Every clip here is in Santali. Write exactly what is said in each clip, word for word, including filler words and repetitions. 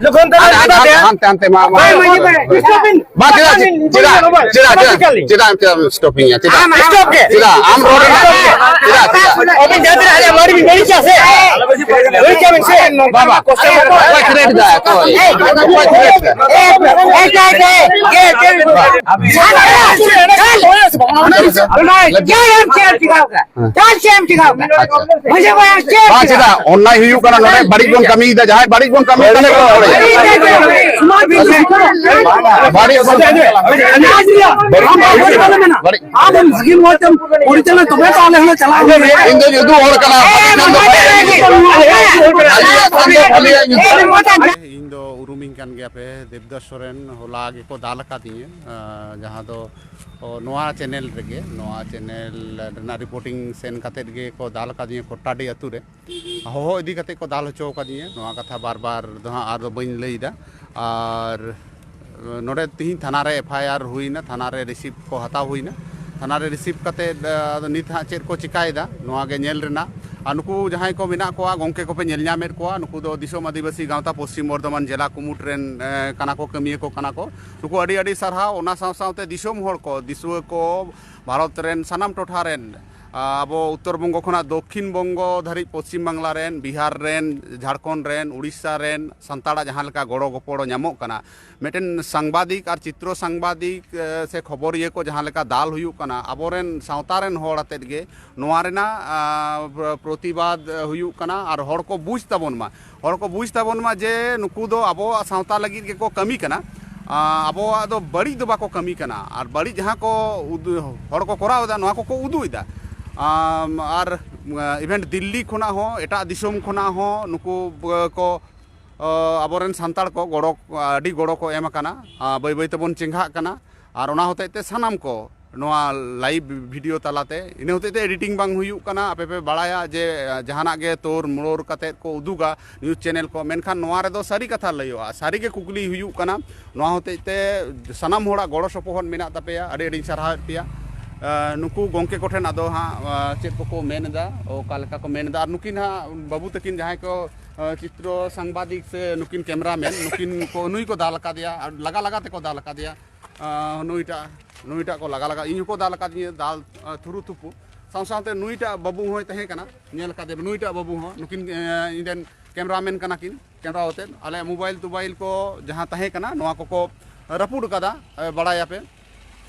ᱞᱚᱜᱚᱱ ᱫᱷᱟᱨᱟ ᱦᱟᱱᱛᱮ, ᱦᱟᱱᱛᱮ, ᱦᱟᱱᱛᱮ, ᱢᱟ, ᱢᱟ᱾ ᱵᱟᱭ ᱢᱟᱹᱡᱷᱤ ᱵᱟᱭ, stop ᱵᱤᱱ᱾ ᱵᱟᱝ, ᱪᱮᱫᱟᱜ, ᱪᱮᱫᱟᱜ, ᱪᱮᱫᱟᱜ, ᱪᱮᱫᱟᱜ, ᱪᱮᱫᱟᱜ ᱮᱢ stop ᱤᱧᱟ? ᱪᱮᱫᱟᱜ? ᱟᱢ, ᱟᱢ stop ᱜᱮ᱾ ᱪᱮᱫᱟᱜ? ᱟᱢ ᱨᱚᱲ ᱨᱮᱱᱟᱜ ᱪᱮᱫᱟᱜ, ᱪᱮᱫᱟᱜ? ᱟᱹᱵᱤᱱ ᱡᱟᱦᱟᱸ ᱛᱤᱱᱟᱹᱜ ᱟᱞᱮᱭᱟᱜ ᱢᱟᱹᱨᱤ ᱵᱤᱱ ᱵᱟᱹᱲᱤᱡᱟ ᱥᱮ? ᱵᱟᱹᱲᱤᱡᱟ ᱵᱤᱱ ᱥᱮ? ᱵᱟᱵᱟ, ᱚᱠᱚᱭ threat ᱫᱟ? ᱚᱠᱚᱭ? ᱚᱠᱚᱭ threat ᱫᱟ? ᱪᱮᱫ ᱮᱢ ᱪᱮᱠᱟᱣ ᱠᱟᱜᱼᱟ? ᱪᱮᱫ ᱮᱢ ᱪᱮᱠᱟᱣ ᱠᱟᱜᱼᱟ? ᱟᱪᱪᱷᱟ᱾ ᱢᱟᱹᱡᱷᱤ ᱵᱟᱵᱟ, ᱪᱮᱫ ᱮᱢ ᱵᱟᱝ, ᱪᱮᱠᱟᱣ ᱠᱟᱜᱼᱟ? ᱪᱮᱫᱟᱜ? ᱚᱱᱱᱟᱭ ᱦᱩᱭᱩᱜ ᱠᱟᱱᱟ ᱱᱚᱰᱮ, ᱵᱟᱹᱲᱤᱡ ᱵᱚᱱ ᱠᱟᱹᱢᱤᱭᱮᱫᱟ, ᱡᱟᱦᱟᱸᱭ ᱵᱟᱹᱲᱤᱡ ᱵᱚᱱ ᱠᱟᱹᱢᱤᱭᱮᱫᱟ, ᱵᱟᱹᱲᱤᱡ ᱵᱚᱱ, ᱵᱟᱹᱲᱤᱡ, ᱟᱢ ᱵᱷᱟᱹᱜᱤ ᱢᱚᱡᱽ ᱛᱮᱢ ᱯᱚᱨᱤᱪᱟᱞᱚᱱᱟ, ᱛᱚᱵᱮ ᱛᱚ ᱟᱞᱮ ᱦᱚᱸᱞᱮ ᱪᱟᱞᱟᱜᱼᱟ᱾ ᱤᱧ ᱫᱚᱧ ᱩᱫᱩᱜ ᱦᱚᱲ ᱠᱟᱱᱟ, ᱤᱧ ᱫᱚ ᱩᱨᱩᱢᱤᱧ ᱠᱟᱱ ᱜᱮᱭᱟ ᱯᱮ, ᱫᱮᱵᱫᱟᱥ ᱥᱚᱨᱮᱱ ᱦᱚᱞᱟ ᱜᱮᱠᱚ ᱫᱟᱞ ᱟᱠᱟᱫᱤᱧᱟᱹ, ᱟᱸ, ᱡᱟᱦᱟᱸ ᱫᱚ, ᱚ, ᱱᱚᱣᱟ channel ᱨᱮᱜᱮ, ᱱᱚᱣᱟ channel ᱨᱮᱱᱟᱜ reporting ᱥᱮᱱ ᱠᱟᱛᱮᱫ ᱜᱮᱠᱚ ᱫᱟᱞ ᱟᱠᱟᱫᱤᱧᱟᱹ ᱠᱚᱴᱟᱰᱤ ᱟᱹᱛᱩ ᱨᱮ᱾ ᱦᱚᱦᱚ ᱤᱫᱤ ᱠᱟᱛᱮ ᱠᱚ ᱫᱟᱞ ᱦᱚᱪᱚ ᱟᱠᱟᱫᱤᱧᱟ᱾ ᱱᱚᱣᱟ ᱠᱟᱛᱷᱟ ᱵᱟᱨ ᱵᱟᱨ ᱫᱚ ᱦᱟᱸᱜ ᱟᱨ ᱫᱚ ᱵᱟᱹᱧ ᱞᱟᱹᱭ ᱮᱫᱟ᱾ ᱟᱨ ᱱᱚᱰᱮ ᱛᱤᱦᱤᱧ ᱛᱷᱟᱱᱟ ᱨᱮ FIR ᱦᱩᱭᱱᱟ, ᱛᱷᱟᱱᱟ ᱨᱮ receipt ᱠᱚ ᱦᱟᱛᱟᱣ ᱦᱩᱭᱱᱟ᱾ ᱛᱷᱟᱱᱟ ᱨᱮ receipt ᱠᱟᱛᱮ, ᱟᱫᱚ ᱱᱤᱛ ᱦᱟᱸᱜ ᱪᱮᱫ ᱠᱚ ᱪᱤᱠᱟᱭᱮᱫᱟ, ᱱᱚᱣᱟ ᱜᱮ ᱧᱮᱞ ᱨᱮᱱᱟᱜ᱾ ᱟᱨ ᱱᱩᱠᱩ ᱡᱟᱦᱟᱸᱭ ᱠᱚ ᱢᱮᱱᱟᱜ ᱠᱚᱣᱟ, ᱜᱚᱢᱠᱮ ᱠᱚᱯᱮ ᱧᱮᱞ ᱧᱟᱢᱮᱫ ᱠᱚᱣᱟ, ᱱᱩᱠᱩ ᱫᱚ ᱫᱤᱥᱚᱢ ᱟᱹᱫᱤᱵᱟᱹᱥᱤ ᱜᱟᱶᱛᱟ ᱯᱚᱥᱪᱤᱢ ᱵᱚᱨᱫᱷᱚᱢᱟᱱ ᱡᱮᱞᱟ ᱠᱩᱢᱩᱴ ᱨᱮᱱ, ᱮ, ᱠᱟᱱᱟ ᱠᱚ, ᱠᱟᱹᱢᱤᱭᱟᱹ ᱠᱚ ᱠᱟᱱᱟ ᱠᱚ᱾ ᱱᱩᱠᱩ ᱟᱹᱰᱤ ᱟᱹᱰᱤ ᱥᱟᱨᱦᱟᱣ᱾ ᱚᱱᱟ ᱥᱟᱶ ᱥᱟᱶᱛᱮ ᱫᱤᱥᱚᱢ ᱦᱚᱲ ᱠᱚ, ᱫᱤᱥᱩᱣᱟᱹ ᱠᱚ, ᱵᱷᱟᱨᱚᱛ ᱨᱮᱱ ᱥᱟᱱᱟᱢ ᱴᱚᱴᱷᱟ ᱨᱮᱱ, ᱟᱵᱚ ᱩᱛᱛᱚᱨ ᱵᱚᱝᱜᱚ ᱠᱷᱚᱱᱟᱜ ᱫᱚᱠᱠᱷᱤᱱ ᱵᱚᱝᱜᱚ ᱫᱷᱟᱹᱨᱤᱡ, ᱯᱚᱥᱪᱤᱢ ᱵᱟᱝᱞᱟ ᱨᱮᱱ, ᱵᱤᱦᱟᱨ ᱨᱮᱱ, ᱡᱷᱟᱲᱠᱷᱚᱸᱰ ᱨᱮᱱ, ᱩᱲᱤᱥᱥᱟ ᱨᱮᱱ ᱥᱟᱱᱛᱟᱲᱟᱜ ᱡᱟᱦᱟᱸ ᱞᱮᱠᱟ ᱜᱚᱲᱚ ᱜᱚᱯᱚᱲᱚ ᱧᱟᱢᱚᱜ ᱠᱟᱱᱟ, ᱢᱤᱫᱴᱮᱱ ᱥᱟᱝᱵᱟᱫᱤᱠ ᱟᱨ ᱪᱤᱛᱨᱚ ᱥᱟᱝᱵᱟᱫᱤᱠ, ᱮ, ᱥᱮ ᱠᱷᱚᱵᱚᱨᱤᱭᱟᱹ ᱠᱚ ᱡᱟᱦᱟᱸ ᱞᱮᱠᱟ ᱫᱟᱞ ᱦᱩᱭᱩᱜ ᱠᱟᱱᱟ, ᱟᱵᱚᱨᱮᱱ ᱥᱟᱶᱛᱟ ᱨᱮᱱ ᱦᱚᱲ ᱟᱛᱮᱫ ᱜᱮ ᱱᱚᱣᱟ ᱨᱮᱱᱟᱜ, ᱟ, ᱯᱨᱚ-, ᱯᱨᱚᱛᱤᱵᱟᱫ, ᱮ, ᱦᱩᱭᱩᱜ ᱠᱟᱱᱟ ᱟᱨ ᱦᱚᱲ ᱠᱚ ᱵᱩᱡᱽ ᱛᱟᱵᱚᱱ ᱢᱟ᱾ ᱦᱚᱲ ᱠᱚ ᱵᱩᱡᱽ ᱛᱟᱵᱚᱱ ᱢᱟ ᱡᱮ ᱱᱩᱠᱩ ᱫᱚ ᱟᱵᱚᱣᱟᱜ ᱥᱟᱶᱛᱟ ᱞᱟᱹᱜᱤᱫ ᱜᱮᱠᱚ ᱠᱟᱹᱢᱤ ᱠᱟᱱᱟ, ᱟ, ᱟᱵᱚᱣᱟᱜ ᱫᱚ ᱵᱟᱹᱲᱤᱡ ᱫᱚ ᱵᱟᱠᱚ ᱠᱟᱹᱢᱤ ᱠᱟᱱᱟ᱾ ᱟᱨ ᱵᱟᱹᱲᱤᱡ ᱡᱟᱦᱟᱸ ᱠᱚ ᱩᱫᱩ-, ᱦᱚᱲ ᱠᱚ ᱠᱚᱨᱟᱣ ᱮᱫᱟ, ᱱᱚᱣᱟ ᱠᱚᱠᱚ ᱩᱫᱩᱜ ᱮᱫᱟ᱾ ᱟᱢ, ᱟᱨ, ᱟ, even ᱫᱤᱞᱞᱤ ᱠᱷᱚᱱᱟᱜ ᱦᱚᱸ, ᱮᱴᱟᱜ ᱫᱤᱥᱚᱢ ᱠᱷᱚᱱᱟᱜ ᱦᱚᱸ ᱱᱩᱠᱩ, ᱟ, ᱠᱚ, ᱟ, ᱟᱵᱚᱨᱮᱱ ᱥᱟᱱᱛᱟᱲ ᱠᱚ ᱜᱚᱲᱚ, ᱟᱹᱰᱤ ᱜᱚᱲᱚ ᱠᱚ ᱮᱢ ᱟᱠᱟᱱᱟ᱾ ᱟ, ᱵᱟᱹᱭ ᱵᱟᱹᱭ ᱛᱮᱵᱚᱱ ᱪᱮᱸᱜᱷᱟᱜ ᱠᱟᱱᱟ᱾ ᱟᱨ ᱚᱱᱟ ᱦᱚᱛᱮᱡ ᱛᱮ ᱥᱟᱱᱟᱢ ᱠᱚ ᱱᱚᱣᱟ live video ᱛᱟᱞᱟᱛᱮ, ᱤᱱᱟᱹ ᱦᱚᱛᱮᱡ ᱛᱮ editing ᱵᱟᱝ ᱦᱩᱭᱩᱜ ᱠᱟᱱᱟ᱾ ᱟᱯᱮ ᱯᱮ ᱵᱟᱲᱟᱭᱟ ᱡᱮ, ᱟ, ᱡᱟᱦᱟᱱᱟᱜ ᱜᱮ ᱛᱳᱨ ᱢᱳᱲᱳᱨ ᱠᱟᱛᱮᱫ ᱠᱚ ᱩᱫᱩᱜᱟ news channel ᱠᱚ, ᱢᱮᱱᱠᱷᱟᱱ ᱱᱚᱣᱟ ᱨᱮᱫᱚ ᱥᱟᱹᱨᱤ ᱠᱟᱛᱷᱟ ᱞᱟᱹᱭᱚᱜᱼᱟ, ᱥᱟᱹᱨᱤ ᱜᱮ ᱠᱩᱠᱞᱤ ᱦᱩᱭᱩᱜ ᱠᱟᱱᱟ᱾ ᱱᱚᱣᱟ ᱦᱚᱛᱮᱡ ᱛᱮ ᱥᱟᱱᱟᱢ ᱦᱚᱲᱟᱜ ᱜᱚᱲᱚ ᱥᱚᱯᱚᱦᱚᱫ ᱢᱮᱱᱟᱜ ᱛᱟᱯᱮᱭᱟ, ᱟᱹᱰᱤ ᱟᱹᱰᱤᱧ ᱥᱟᱨᱦᱟᱣᱮᱫ ᱯᱮᱭᱟ᱾ ᱱᱩᱠᱩ ᱜᱚᱢᱠᱮ ᱠᱚᱴᱷᱮᱱ ᱟᱫᱚ ᱦᱟᱸᱜ ᱪᱮᱫ ᱠᱚᱠᱚ ᱢᱮᱱ ᱮᱫᱟ, ᱚᱠᱟ ᱞᱮᱠᱟ ᱠᱚ ᱢᱮᱱ ᱮᱫᱟ᱾ ᱟᱨ ᱱᱩᱠᱤᱱ ᱦᱟᱸᱜ ᱵᱟᱹᱵᱩ ᱛᱟᱹᱠᱤᱱ ᱡᱟᱦᱟᱸᱭ ᱠᱚ ᱪᱤᱛᱨᱚ ᱥᱟᱝᱵᱟᱫᱤᱠ ᱥᱮ ᱱᱩᱠᱤᱱ ᱠᱮᱢᱨᱟᱢᱮᱱ, ᱱᱩᱠᱤᱱ ᱠᱚ, ᱱᱩᱭ ᱠᱚ ᱫᱟᱞ ᱟᱠᱟᱫᱮᱭᱟ, ᱟᱨ ᱞᱟᱜᱟ ᱞᱟᱜᱟ ᱛᱮᱠᱚ ᱫᱟᱞ ᱟᱠᱟᱫᱮᱭᱟ᱾ ᱱᱩᱭᱴᱟᱜ ᱱᱩᱭᱴᱟᱜ ᱠᱚ ᱞᱟᱜᱟ ᱞᱟᱜᱟ, ᱤᱧ ᱦᱚᱸᱠᱚ ᱫᱟᱞ ᱟᱠᱟᱫᱤᱧᱟ, ᱫᱟᱞ ᱛᱷᱩᱨᱩ ᱛᱷᱩᱯᱩ᱾ ᱥᱟᱶ ᱥᱟᱶᱛᱮ ᱱᱩᱭᱴᱟᱜ ᱵᱟᱹᱵᱩ ᱦᱚᱸᱭ ᱛᱟᱦᱮᱸ ᱠᱟᱱᱟ, ᱧᱮᱞ ᱟᱠᱟᱫᱮ ᱱᱩᱭᱴᱟᱜ ᱵᱟᱹᱵᱩ ᱦᱚᱸ᱾ ᱱᱩᱠᱤᱱ ᱤᱧ ᱨᱮᱱ ᱠᱮᱢᱨᱟᱢᱮᱱ ᱠᱟᱱᱟ ᱠᱤᱱ᱾ ᱠᱮᱢᱨᱟ ᱟᱛᱮᱫ ᱟᱞᱮᱭᱟᱜ ᱢᱳᱵᱟᱭᱤᱞ ᱴᱳᱵᱟᱭᱤᱞ ᱠᱚ ᱡᱟᱦᱟᱸ ᱛᱟᱦᱮᱸ ᱠᱟᱱᱟ, ᱱᱚᱣᱟ ᱠᱚᱠᱚ ᱨᱟᱹᱯᱩᱫ ᱟᱠᱟᱫᱟ᱾ ᱵᱟᱲᱟᱭᱟᱯᱮ,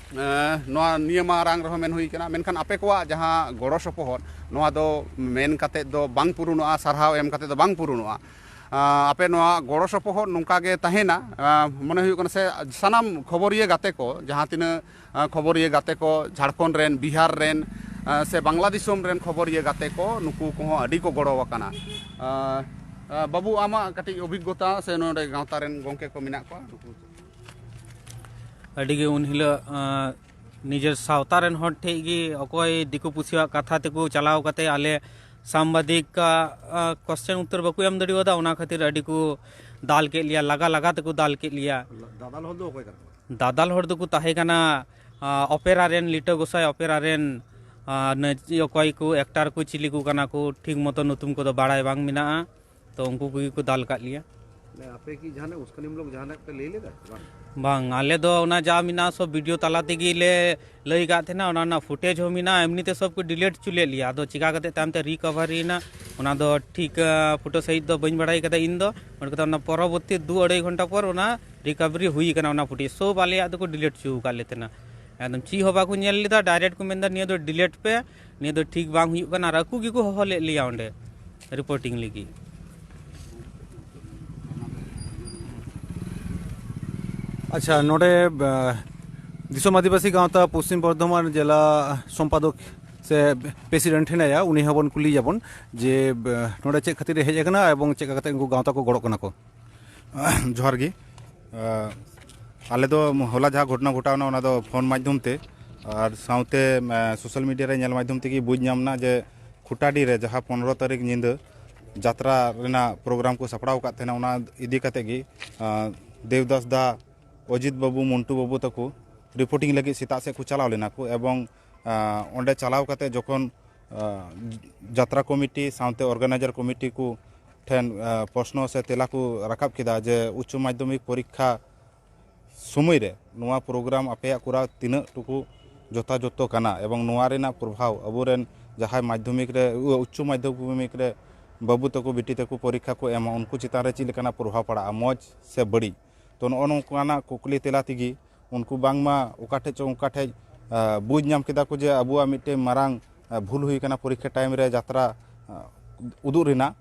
ᱱᱚᱣᱟ ᱱᱤᱭᱟᱹ ᱢᱟᱨᱟᱝ ᱨᱮᱦᱚᱸ ᱢᱮᱱ ᱦᱩᱭ ᱠᱟᱱᱟ, ᱢᱮᱱᱠᱷᱟᱱ ᱟᱯᱮ ᱠᱚᱣᱟᱜ ᱡᱟᱦᱟᱸ ᱜᱚᱲᱚ ᱥᱚᱯᱚᱦᱚᱫ, ᱱᱚᱣᱟ ᱫᱚ ᱢᱮᱱ ᱠᱟᱛᱮᱫ ᱫᱚ ᱵᱟᱝ ᱯᱩᱨᱩᱱᱚᱜᱼᱟ, ᱥᱟᱨᱦᱟᱣ ᱮᱢ ᱠᱟᱛᱮᱫ ᱫᱚ ᱵᱟᱝ ᱯᱩᱨᱩᱱᱚᱜᱼᱟ᱾ ᱟᱯᱮ ᱱᱚᱣᱟ ᱜᱚᱲᱚ ᱥᱚᱯᱚᱦᱚᱫ ᱱᱚᱝᱠᱟ ᱜᱮ ᱛᱟᱦᱮᱱᱟ᱾ ᱢᱚᱱᱮ ᱦᱩᱭᱩᱜ ᱠᱟᱱᱟ ᱥᱮ ᱥᱟᱱᱟᱢ ᱠᱷᱚᱵᱚᱨᱤᱭᱟᱹ ᱜᱟᱛᱮ ᱠᱚ, ᱡᱟᱦᱟᱸ ᱛᱤᱱᱟᱹᱜ ᱠᱷᱚᱵᱚᱨᱤᱭᱟᱹ ᱜᱟᱛᱮ ᱠᱚ ᱡᱷᱟᱲᱠᱷᱚᱸᱰ ᱨᱮᱱ, ᱵᱤᱦᱟᱨ ᱨᱮᱱ, ᱥᱮ ᱵᱟᱝᱞᱟ ᱫᱤᱥᱚᱢ ᱨᱮᱱ ᱠᱷᱚᱵᱚᱨᱤᱭᱟᱹ ᱜᱟᱛᱮ ᱠᱚ, ᱱᱩᱠᱩ ᱠᱚᱦᱚᱸ ᱟᱹᱰᱤ ᱠᱚ ᱜᱚᱲᱚ ᱟᱠᱟᱱᱟ᱾ ᱵᱟᱹᱵᱩ, ᱟᱢᱟᱜ ᱠᱟᱹᱴᱤᱡ ᱚᱵᱷᱤᱜᱽᱜᱚᱛᱟ ᱥᱮ ᱱᱚᱰᱮ ᱜᱟᱶᱛᱟ ᱨᱮᱱ ᱜᱚᱢᱠᱮ ᱠᱚ ᱢᱮᱱᱟᱜ ᱠᱚᱣᱟ, ᱱᱩᱠᱩ? ᱟᱹᱰᱤ ᱜᱮ ᱩᱱ ᱦᱤᱞᱳᱜ ᱱᱤᱡᱮᱨ ᱥᱟᱶᱛᱟ ᱨᱮᱱ ᱦᱚᱲ ᱴᱷᱮᱡ ᱜᱮ ᱚᱠᱚᱭ ᱫᱤᱠᱩ ᱯᱩᱥᱤᱭᱟᱜ ᱠᱟᱛᱷᱟ ᱛᱮᱠᱚ ᱪᱟᱞᱟᱣ ᱠᱟᱛᱮ ᱟᱞᱮ ᱥᱟᱢᱵᱟᱫᱤᱠ ᱠᱚᱥᱪᱮᱱ ᱩᱛᱛᱚᱨ ᱵᱟᱠᱚ ᱮᱢ ᱫᱟᱲᱮᱣᱟᱫᱟ, ᱚᱱᱟ ᱠᱷᱟᱹᱛᱤᱨ ᱟᱹᱰᱤ ᱠᱚ ᱫᱟᱞ ᱠᱮᱫ ᱞᱮᱭᱟ, ᱞᱟᱜᱟ ᱞᱟᱜᱟ ᱛᱮᱠᱚ ᱫᱟᱞ ᱠᱮᱫ ᱞᱮᱭᱟ᱾ ᱫᱟᱫᱟᱞ ᱦᱚᱲ ᱫᱚ ᱚᱠᱚᱭ ᱠᱟᱱᱟ? ᱫᱟᱫᱟᱞ ᱦᱚᱲ ᱫᱚᱠᱚ ᱛᱟᱦᱮᱸ ᱠᱟᱱᱟ ᱚᱯᱮᱨᱟ ᱨᱮᱱ, ᱞᱤᱴᱟᱹ ᱜᱚᱸᱥᱟᱭ ᱚᱯᱮᱨᱟ ᱨᱮᱱ᱾ ᱚᱠᱚᱭ ᱠᱚ ᱮᱠᱴᱟᱨ ᱠᱚ ᱪᱤᱞᱤ ᱠᱚ ᱠᱟᱱᱟ ᱠᱚ, ᱴᱷᱤᱠ ᱢᱚᱛᱚ ᱧᱩᱛᱩᱢ ᱠᱚᱫᱚ ᱵᱟᱲᱟᱭ ᱵᱟᱝ ᱢᱮᱱᱟᱜᱼᱟ᱾ ᱛᱚ ᱩᱱᱠᱩ ᱠᱚᱜᱮ ᱠᱚ ᱫᱟᱞ ᱟᱠᱟᱫ ᱞᱮᱭᱟ᱾ ᱟᱯᱮ ᱠᱤ ᱡᱟᱦᱟᱱᱟᱜ ᱩᱥᱠᱟᱱᱤᱢᱩᱞᱚᱠ ᱡᱟᱦᱟᱱᱟᱜ ᱯᱮ ᱞᱟᱹᱭ ᱞᱮᱫᱟ ᱥᱮ ᱵᱟᱝ? ᱵᱟᱝ, ᱟᱞᱮ ᱫᱚ ᱚᱱᱟ ᱡᱟ ᱢᱮᱱᱟᱜᱼᱟ ᱥᱚᱵ ᱵᱷᱤᱰᱤᱭᱳ ᱛᱟᱞᱟ ᱛᱮᱜᱮ ᱞᱮ ᱞᱟᱹᱭ ᱟᱠᱟᱫ ᱛᱟᱦᱮᱱᱟ, ᱚᱱᱟ ᱨᱮᱱᱟᱜ ᱯᱷᱩᱴᱮᱡᱽ ᱦᱚᱸ ᱢᱮᱱᱟᱜᱼᱟ᱾ ᱮᱢᱱᱤ ᱛᱮ ᱥᱚᱵ ᱠᱚ ᱰᱤᱞᱤᱴ ᱦᱚᱪᱚ ᱞᱮᱫ ᱞᱮᱭᱟ, ᱟᱫᱚ ᱪᱤᱠᱟ ᱠᱟᱛᱮ ᱛᱟᱭᱚᱢ ᱛᱮ ᱨᱤᱠᱟᱵᱷᱟᱨᱤ ᱮᱱᱟ, ᱚᱱᱟ ᱫᱚ ᱴᱷᱤᱠ ᱯᱷᱳᱴᱳ ᱥᱟᱹᱦᱤᱡ ᱫᱚ ᱵᱟᱹᱧ ᱵᱟᱲᱟᱭ ᱠᱟᱫᱟ ᱤᱧ ᱫᱚ᱾ ᱢᱮᱱ ᱠᱟᱛᱮ ᱚᱱᱟ ᱯᱚᱨᱚᱵᱚᱨᱛᱤ ᱫᱩ ᱟᱹᱲᱟᱹᱭ ᱜᱷᱚᱱᱴᱟ ᱯᱚᱨ ᱚᱱᱟ ᱨᱤᱠᱟᱵᱷᱟᱨᱤ ᱦᱩᱭ ᱟᱠᱟᱱᱟ, ᱚᱱᱟ ᱯᱷᱩᱴᱮᱡᱽ ᱥᱚᱵ ᱟᱞᱮᱭᱟᱜ ᱫᱚᱠᱚ ᱰᱤᱞᱤᱴ ᱦᱚᱪᱚ ᱟᱠᱟᱫ ᱞᱮ ᱛᱟᱦᱮᱱᱟ᱾ ᱮᱠᱫᱚᱢ ᱪᱮᱫ ᱦᱚᱸ ᱵᱟᱠᱚ ᱧᱮᱞ ᱞᱮᱫᱟ, ᱰᱟᱭᱨᱮᱠᱴ ᱠᱚ ᱢᱮᱱᱫᱟ ᱱᱤᱭᱟᱹ ᱫᱚ ᱰᱤᱞᱤᱴ ᱯᱮ, ᱱᱤᱭᱟᱹ ᱫᱚ ᱴᱷᱤᱠ ᱵᱟᱝ ᱦᱩᱭᱩᱜ ᱠᱟᱱᱟ᱾ ᱟᱨ ᱟᱠᱚ ᱜᱮᱠᱚ ᱦᱚᱦᱚ ᱞᱮᱫ ᱞᱮᱭᱟ ᱚᱸᱰᱮ ᱨᱤᱯᱳᱨᱴᱤᱝ ᱞᱟᱹᱜᱤᱫ᱾ ᱟᱪᱪᱷᱟ, ᱱᱚᱰᱮ ᱫᱤᱥᱚᱢ ᱟᱹᱫᱤᱵᱟᱹᱥᱤ ᱜᱟᱶᱛᱟ ᱯᱚᱥᱪᱤᱢ ᱵᱚᱨᱫᱷᱚᱢᱟᱱ ᱡᱮᱞᱟ ᱥᱚᱢᱯᱟᱫᱚᱠ ᱥᱮ ᱯᱨᱮᱥᱤᱰᱮᱱᱴ ᱦᱮᱱᱟᱭᱟ, ᱩᱱᱤ ᱦᱚᱸᱵᱚᱱ ᱠᱩᱞᱤᱭᱮᱭᱟᱵᱚᱱ ᱡᱮ ᱱᱚᱰᱮ ᱪᱮᱫ ᱠᱷᱟᱹᱛᱤᱨ ᱮ ᱦᱮᱡ ᱟᱠᱟᱱᱟ ᱮᱵᱚᱝ ᱪᱮᱫ ᱠᱟᱛᱮ ᱩᱱᱠᱩ ᱜᱟᱶᱛᱟ ᱠᱚ ᱜᱚᱲᱚᱜ ᱠᱟᱱᱟ ᱠᱚ᱾ ᱡᱚᱦᱟᱨ ᱜᱮ᱾ ᱟᱞᱮ ᱫᱚ ᱦᱚᱞᱟ ᱡᱟᱦᱟᱸ ᱜᱷᱚᱴᱚᱱᱟ ᱜᱷᱚᱴᱟᱣᱱᱟ, ᱚᱱᱟ ᱫᱚ ᱯᱷᱳᱱ ᱢᱟᱫᱽᱫᱷᱚᱢ ᱛᱮ ᱟᱨ ᱥᱟᱶᱛᱮ ᱥᱳᱥᱟᱞ ᱢᱤᱰᱤᱭᱟ ᱨᱮ ᱧᱮᱞ ᱢᱟᱫᱽᱫᱷᱚᱢ ᱛᱮᱜᱮ ᱵᱩᱡᱽ ᱧᱟᱢ ᱮᱱᱟ ᱡᱮ ᱠᱷᱩᱴᱟᱰᱤ ᱨᱮ ᱡᱟᱦᱟᱸ ᱯᱚᱱᱨᱚ ᱛᱟᱹᱨᱤᱠᱷ ᱧᱤᱫᱟᱹ ᱡᱟᱛᱨᱟ ᱨᱮᱱᱟᱜ ᱯᱨᱳᱜᱨᱟᱢ ᱠᱚ ᱥᱟᱯᱲᱟᱣ ᱟᱠᱟᱫ ᱛᱟᱦᱮᱱᱟ, ᱚᱱᱟ ᱤᱫᱤ ᱠᱟᱛᱮ ᱜᱮ ᱫᱮᱵᱽᱫᱟᱥ ᱫᱟ, ᱚᱡᱤᱛ ᱵᱟᱹᱵᱩ, ᱢᱚᱱᱴᱩ ᱵᱟᱹᱵᱩ ᱛᱟᱠᱚ ᱨᱤᱯᱳᱨᱴᱤᱝ ᱞᱟᱹᱜᱤᱫ ᱥᱮᱛᱟᱜ ᱥᱮᱫ ᱠᱚ ᱪᱟᱞᱟᱣ ᱞᱮᱱᱟ ᱠᱚ ᱮᱵᱚᱝ ᱟᱸ, ᱚᱸᱰᱮ ᱪᱟᱞᱟᱣ ᱠᱟᱛᱮ ᱡᱚᱠᱷᱚᱱ, ᱟᱸ, ᱡᱟᱛᱨᱟ ᱠᱚᱢᱤᱴᱤ ᱥᱟᱶᱛᱮ ᱚᱨᱜᱟᱱᱟᱭᱡᱟᱨ ᱠᱚᱢᱤᱴᱤ ᱠᱚ ᱴᱷᱮᱱ, ᱟᱸ, ᱯᱨᱚᱥᱱᱚ ᱥᱮ ᱛᱮᱞᱟ ᱠᱚ ᱨᱟᱠᱟᱵ ᱠᱮᱫᱟ ᱡᱮ ᱩᱪᱪᱚ ᱢᱟᱫᱽᱫᱷᱚᱢᱤᱠ ᱯᱚᱨᱤᱠᱠᱷᱟ ᱥᱚᱢᱚᱭ ᱨᱮ ᱱᱚᱣᱟ ᱯᱨᱳᱜᱨᱟᱢ ᱟᱯᱮᱭᱟᱜ ᱠᱚᱨᱟᱣ ᱛᱤᱱᱟᱹᱜ ᱴᱩᱠᱩ ᱡᱚᱛᱷᱟᱡᱚᱛᱷᱚ ᱠᱟᱱᱟ ᱮᱵᱚᱝ ᱱᱚᱣᱟ ᱨᱮᱱᱟᱜ ᱯᱨᱚᱵᱷᱟᱵᱽ ᱟᱵᱚᱨᱮᱱ ᱡᱟᱦᱟᱸᱭ ᱢᱟᱫᱽᱫᱷᱚᱢᱤᱠ ᱨᱮ, ᱩᱪᱪᱚ ᱢᱟᱫᱽᱫᱷᱚᱢᱤᱠ ᱨᱮ ᱵᱟᱹᱵᱩ ᱛᱟᱠᱚ ᱵᱤᱴᱤ ᱛᱟᱠᱚ ᱯᱚᱨᱤᱠᱠᱷᱟ ᱠᱚ ᱮᱢᱟ, ᱩᱱᱠᱩ ᱪᱮᱛᱟᱱ ᱨᱮ ᱪᱮᱫ ᱞᱮᱠᱟᱱᱟᱜ ᱯᱨᱚᱵᱷᱟᱵᱽ ᱯᱟᱲᱟᱜᱼᱟ, ᱢᱚᱡᱽ ᱥᱮ ᱵᱟᱹᱲᱤᱡ? ᱛᱚ, ᱱᱚᱜᱼᱚ ᱱᱚᱝᱠᱟᱱᱟᱜ ᱠᱩᱠᱞᱤ ᱛᱮᱞᱟ ᱛᱮᱜᱮ ᱩᱱᱠᱩ ᱵᱟᱝᱢᱟ ᱚᱠᱟ ᱴᱷᱮᱡ ᱪᱚ ᱚᱱᱠᱟ ᱴᱷᱮᱡ, ᱟ, ᱵᱩᱡᱽ ᱧᱟᱢ ᱠᱮᱫᱟ ᱠᱚ ᱡᱮ ᱟᱵᱚᱣᱟᱜ ᱢᱤᱫᱴᱮᱱ ᱢᱟᱨᱟᱝ, ᱟ, ᱵᱷᱩᱞ ᱦᱩᱭ ᱠᱟᱱᱟ ᱯᱚᱨᱤᱠᱠᱷᱟ ᱴᱟᱭᱤᱢ ᱨᱮ ᱡᱟᱛᱨᱟ, ᱟ, ᱩᱫᱩᱜ ᱨᱮᱱᱟᱜ᱾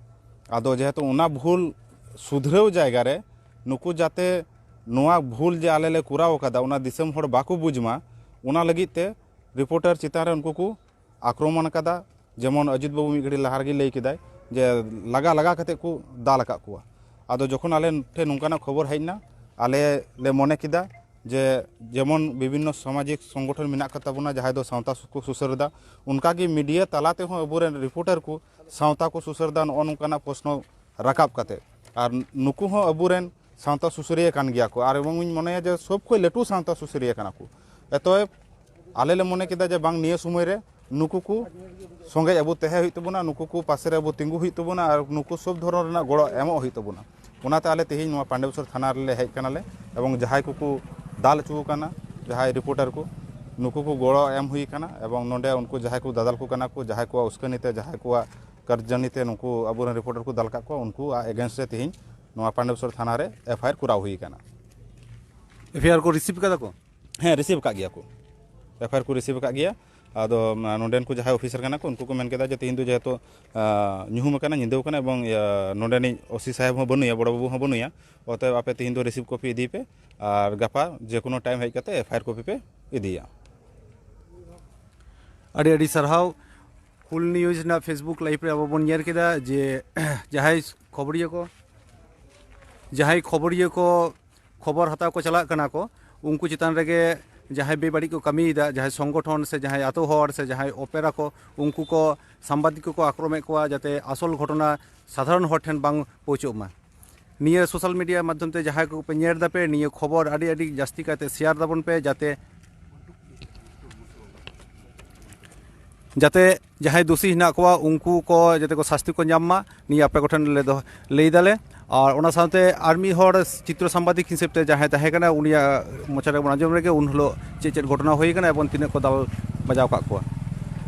ᱟᱫᱚ ᱡᱮᱦᱮᱛᱩ ᱚᱱᱟ ᱵᱷᱩᱞ ᱥᱩᱫᱷᱨᱟᱹᱣ ᱡᱟᱭᱜᱟ ᱨᱮ ᱱᱩᱠᱩ ᱡᱟᱛᱮ ᱱᱚᱣᱟ ᱵᱷᱩᱞ ᱡᱮ ᱟᱞᱮ ᱞᱮ ᱠᱚᱨᱟᱣ ᱟᱠᱟᱫᱟ, ᱚᱱᱟ ᱫᱤᱥᱚᱢ ᱦᱚᱲ ᱵᱟᱠᱚ ᱵᱩᱡᱽ ᱢᱟ, ᱚᱱᱟ ᱞᱟᱹᱜᱤᱫ ᱛᱮ ᱨᱤᱯᱳᱨᱴᱟᱨ ᱪᱮᱛᱟᱱ ᱨᱮ ᱩᱱᱠᱩ ᱠᱚ ᱟᱠᱨᱚᱢᱚᱱ ᱟᱠᱟᱫᱟ᱾ ᱡᱮᱢᱚᱱ ᱚᱡᱤᱛ ᱵᱟᱹᱵᱩ ᱢᱤᱫ ᱜᱷᱟᱹᱲᱤ ᱞᱟᱦᱟ ᱨᱮᱜᱮ ᱞᱟᱹᱭ ᱠᱮᱫᱟᱭ ᱡᱮ ᱞᱟᱜᱟ ᱞᱟᱜᱟ ᱠᱟᱛᱮ ᱠᱚ ᱫᱟᱞ ᱟᱠᱟᱫ ᱠᱚᱣᱟ᱾ ᱟᱫᱚ ᱡᱚᱠᱷᱚᱱ ᱟᱞᱮ ᱴᱷᱮᱱ ᱱᱚᱝᱠᱟᱱᱟᱜ ᱠᱷᱚᱵᱚᱨ ᱦᱮᱡ ᱮᱱᱟ, ᱟᱞᱮ ᱞᱮ ᱢᱚᱱᱮ ᱠᱮᱫᱟ ᱡᱮ ᱡᱮᱢᱚᱱ ᱵᱤᱵᱷᱤᱱᱱᱚ ᱥᱟᱢᱟᱡᱤᱠ ᱥᱚᱝᱜᱚᱴᱷᱚᱱ ᱢᱮᱱᱟᱜ ᱟᱠᱟᱫ ᱛᱟᱵᱚᱱᱟ, ᱡᱟᱦᱟᱸᱭ ᱫᱚ ᱥᱟᱶᱛᱟ ᱠᱚ ᱥᱩᱥᱟᱹᱨ ᱮᱫᱟ, ᱚᱱᱠᱟᱜᱮ ᱢᱤᱰᱤᱭᱟ ᱛᱟᱞᱟ ᱛᱮᱦᱚᱸ ᱟᱵᱚᱨᱮᱱ ᱨᱤᱯᱳᱨᱴᱟᱨ ᱠᱚ ᱥᱟᱶᱛᱟ ᱠᱚ ᱥᱩᱥᱟᱹᱨ ᱮᱫᱟ, ᱱᱚᱜᱼᱚ ᱱᱚᱝᱠᱟᱱᱟᱜ ᱯᱨᱚᱥᱱᱚ ᱨᱟᱠᱟᱵ ᱠᱟᱛᱮ᱾ ᱟᱨ ᱱᱩᱠᱩ ᱦᱚᱸ ᱟᱵᱚᱨᱮᱱ ᱥᱟᱶᱛᱟ ᱥᱩᱥᱟᱹᱨᱤᱭᱟᱹ ᱠᱟᱱ ᱜᱮᱭᱟ ᱠᱚ, ᱟᱨ ᱮᱵᱚᱝ ᱤᱧ ᱢᱚᱱᱮᱭᱟ ᱡᱮ ᱥᱚᱵ ᱠᱷᱚᱱ ᱞᱟᱹᱴᱩ ᱥᱟᱶᱛᱟ ᱥᱩᱥᱟᱹᱨᱤᱭᱟᱹ ᱠᱟᱱᱟ ᱠᱚ᱾ ᱮᱛᱚᱭᱮᱵ ᱟᱞᱮ ᱞᱮ ᱢᱚᱱᱮ ᱠᱮᱫᱟ ᱡᱮ ᱵᱟᱝ, ᱱᱤᱭᱟᱹ ᱥᱚᱢᱚᱭ ᱨᱮ ᱱᱩᱠᱩ ᱠᱚ ᱥᱚᱸᱜᱮ ᱟᱵᱚ ᱛᱟᱦᱮᱸ ᱦᱩᱭᱩᱜ ᱛᱟᱵᱚᱱᱟ, ᱱᱩᱠᱩ ᱠᱚ ᱯᱟᱥᱮ ᱨᱮ ᱟᱵᱚ ᱛᱤᱸᱜᱩ ᱦᱩᱭᱩᱜ ᱛᱟᱵᱚᱱᱟ ᱟᱨ ᱱᱩᱠᱩ ᱥᱚᱵ ᱫᱷᱚᱨᱚᱱ ᱨᱮᱱᱟᱜ ᱜᱚᱲᱚ ᱮᱢᱚᱜ ᱦᱩᱭᱩᱜ ᱛᱟᱵᱚᱱᱟ᱾ ᱚᱱᱟᱛᱮ ᱟᱞᱮ ᱛᱮᱦᱮᱧ ᱱᱚᱣᱟ ᱯᱟᱱᱰᱮᱵᱥᱚᱨ ᱛᱷᱟᱱᱟ ᱨᱮᱞᱮ ᱦᱮᱡ ᱠᱟᱱᱟᱞᱮ ᱮᱵᱚᱝ ᱡᱟᱦᱟᱸᱭ ᱠᱚᱠᱚ ᱫᱟᱞ ᱦᱚᱪᱚ ᱟᱠᱟᱱᱟ, ᱡᱟᱦᱟᱸᱭ ᱨᱤᱯᱳᱨᱴᱟᱨ ᱠᱚ, ᱱᱩᱠᱩ ᱠᱚ ᱜᱚᱲᱚ ᱮᱢ ᱦᱩᱭ ᱟᱠᱟᱱᱟ ᱮᱵᱚᱝ ᱱᱚᱰᱮ ᱩᱱᱠᱩ ᱡᱟᱦᱟᱸᱭ ᱠᱚ ᱫᱟᱫᱟᱞ ᱠᱚ ᱠᱟᱱᱟ ᱠᱚ, ᱡᱟᱦᱟᱸᱭ ᱠᱚᱣᱟᱜ ᱩᱥᱠᱟᱹᱱᱤ ᱛᱮ, ᱡᱟᱦᱟᱸᱭ ᱠᱚᱣᱟᱜ ᱠᱟᱨᱡᱟᱱᱤ ᱛᱮ ᱱᱩᱠᱩ ᱟᱵᱚᱨᱮᱱ ᱨᱤᱯᱳᱨᱴᱟᱨ ᱠᱚ ᱫᱟᱞ ᱠᱟᱜ ᱠᱚᱣᱟ, ᱩᱱᱠᱩᱣᱟᱜ against ᱨᱮ ᱛᱮᱦᱮᱧ ᱱᱚᱣᱟ ᱯᱟᱱᱰᱮᱵᱥᱚᱨ ᱛᱷᱟᱱᱟ ᱨᱮ FIR ᱠᱚᱨᱟᱣ ᱦᱩᱭ ᱟᱠᱟᱱᱟ᱾ FIR ᱠᱚ receive ᱠᱟᱫᱟ ᱠᱚ? ᱦᱮᱸ, receive ᱟᱠᱟᱫ ᱜᱮᱭᱟ ᱠᱚ, FIR ᱠᱚ receive ᱟᱠᱟᱫ ᱜᱮᱭᱟ᱾ ᱟᱫᱚ, ᱢᱟ, ᱱᱚᱰᱮᱱ ᱠᱚ ᱡᱟᱦᱟᱸᱭ officer ᱠᱟᱱᱟ ᱠᱚ, ᱩᱱᱠᱩ ᱠᱚ ᱢᱮᱱ ᱠᱮᱫᱟ ᱡᱮ ᱛᱮᱦᱮᱧ ᱫᱚ ᱡᱮᱦᱮᱛᱩ, ᱟ, ᱧᱩᱦᱩᱢ ᱟᱠᱟᱱᱟ, ᱧᱤᱫᱟᱹ ᱟᱠᱟᱱᱟ ᱮᱵᱚᱝ, ᱤᱭᱟᱹ, ᱱᱚᱰᱮᱱᱤᱡ OC ᱥᱟᱦᱮᱵᱽ ᱦᱚᱸ ᱵᱟᱹᱱᱩᱭᱟ, ᱵᱚᱲᱚ ᱵᱟᱹᱵᱩ ᱦᱚᱸ ᱵᱟᱹᱱᱩᱭᱟ, ᱚᱛᱚᱮᱵ ᱟᱯᱮ ᱛᱮᱦᱮᱧ ᱫᱚ receive copy ᱤᱫᱤᱭ ᱯᱮ ᱟᱨ ᱜᱟᱯᱟ ᱡᱮ ᱠᱳᱱᱳ time ᱦᱮᱡ ᱠᱟᱛᱮ FIR copy ᱯᱮ ᱤᱫᱤᱭᱟ᱾ ᱟᱹᱰᱤ ᱟᱹᱰᱤ ᱥᱟᱨᱦᱟᱣ᱾ ᱦᱩᱞ news ᱨᱮᱱᱟᱜ Facebook live ᱨᱮ ᱟᱵᱚ ᱵᱚᱱ ᱧᱮᱞ ᱠᱮᱫᱟ ᱡᱮ ᱡᱟᱦᱟᱸᱭ ᱠᱷᱚᱵᱚᱨᱤᱭᱟᱹ ᱠᱚ, ᱡᱟᱦᱟᱸᱭ ᱠᱷᱚᱵᱚᱨᱤᱭᱟᱹ ᱠᱚ ᱠᱷᱚᱵᱚᱨ ᱦᱟᱛᱟᱣ ᱠᱚ ᱪᱟᱞᱟᱜ ᱠᱟᱱᱟ ᱠᱚ, ᱩᱱᱠᱩ ᱪᱮᱛᱟᱱ ᱨᱮᱜᱮ ᱡᱟᱦᱟᱸᱭ ᱵᱮᱵᱟᱹᱲᱤᱡ ᱠᱚ ᱠᱟᱹᱢᱤᱭᱮᱫᱟ, ᱡᱟᱦᱟᱸᱭ ᱥᱚᱝᱜᱚᱴᱷᱚᱱ ᱥᱮ ᱡᱟᱦᱟᱸᱭ ᱟᱛᱳ ᱦᱚᱲ ᱥᱮ ᱡᱟᱦᱟᱸᱭ ᱚᱯᱮᱨᱟ ᱠᱚ, ᱩᱱᱠᱩ ᱠᱚ ᱥᱟᱢᱵᱟᱫᱤᱠ ᱠᱚᱠᱚ ᱟᱠᱨᱚᱢᱮᱫ ᱠᱚᱣᱟ ᱡᱟᱛᱮ ᱟᱥᱚᱞ ᱜᱷᱚᱴᱚᱱᱟ ᱥᱟᱫᱷᱟᱨᱚᱱ ᱦᱚᱲ ᱴᱷᱮᱱ ᱵᱟᱝ ᱯᱳᱣᱪᱷᱟᱹᱜ ᱢᱟ᱾ ᱱᱤᱭᱟᱹ social media ᱢᱟᱫᱽᱫᱷᱚᱢ ᱛᱮ ᱡᱟᱦᱟᱸᱭ ᱠᱚᱯᱮ ᱧᱮᱞ ᱫᱟᱯᱮ, ᱱᱤᱭᱟᱹ ᱠᱷᱚᱵᱚᱨ ᱟᱹᱰᱤ ᱟᱹᱰᱤ ᱡᱟᱹᱥᱛᱤ ᱠᱟᱭᱛᱮ share ᱫᱟᱵᱚᱱ ᱯᱮ, ᱡᱟᱛᱮ ᱡᱟᱛᱮ ᱡᱟᱦᱟᱸᱭ ᱫᱳᱥᱤ ᱦᱮᱱᱟᱜ ᱠᱚᱣᱟ, ᱩᱱᱠᱩ ᱠᱚ ᱡᱟᱛᱮ ᱠᱚ ᱥᱟᱥᱛᱤ ᱠᱚ ᱧᱟᱢ ᱢᱟ, ᱱᱤᱭᱟᱹ ᱟᱯᱮ ᱠᱚᱴᱷᱮᱱ ᱞᱮ ᱫᱚᱦᱚ, ᱞᱟᱹᱭ ᱫᱟᱞᱮ᱾ ᱟᱨ ᱚᱱᱟ ᱥᱟᱶᱛᱮ ᱟᱨ ᱢᱤᱫ ᱦᱚᱲ ᱪᱤᱛᱨᱚ ᱥᱟᱢᱵᱟᱫᱤᱠ ᱦᱤᱥᱟᱹᱵ ᱛᱮ ᱡᱟᱦᱟᱸᱭ ᱛᱟᱦᱮᱸ ᱠᱟᱱᱟ, ᱩᱱᱤᱭᱟᱜ ᱢᱚᱪᱟ ᱨᱮᱵᱚᱱ ᱟᱸᱡᱚᱢ ᱨᱮᱜᱮ ᱩᱱ ᱦᱤᱞᱳᱜ ᱪᱮᱫ ᱪᱮᱫ ᱜᱷᱚᱴᱚᱱᱟ ᱦᱩᱭ ᱠᱟᱱᱟ ᱮᱵᱚᱝ ᱛᱤᱱᱟᱹᱜ ᱠᱚ ᱫᱟᱞ ᱵᱟᱡᱟᱣ ᱠᱟᱜ ᱠᱚᱣᱟ᱾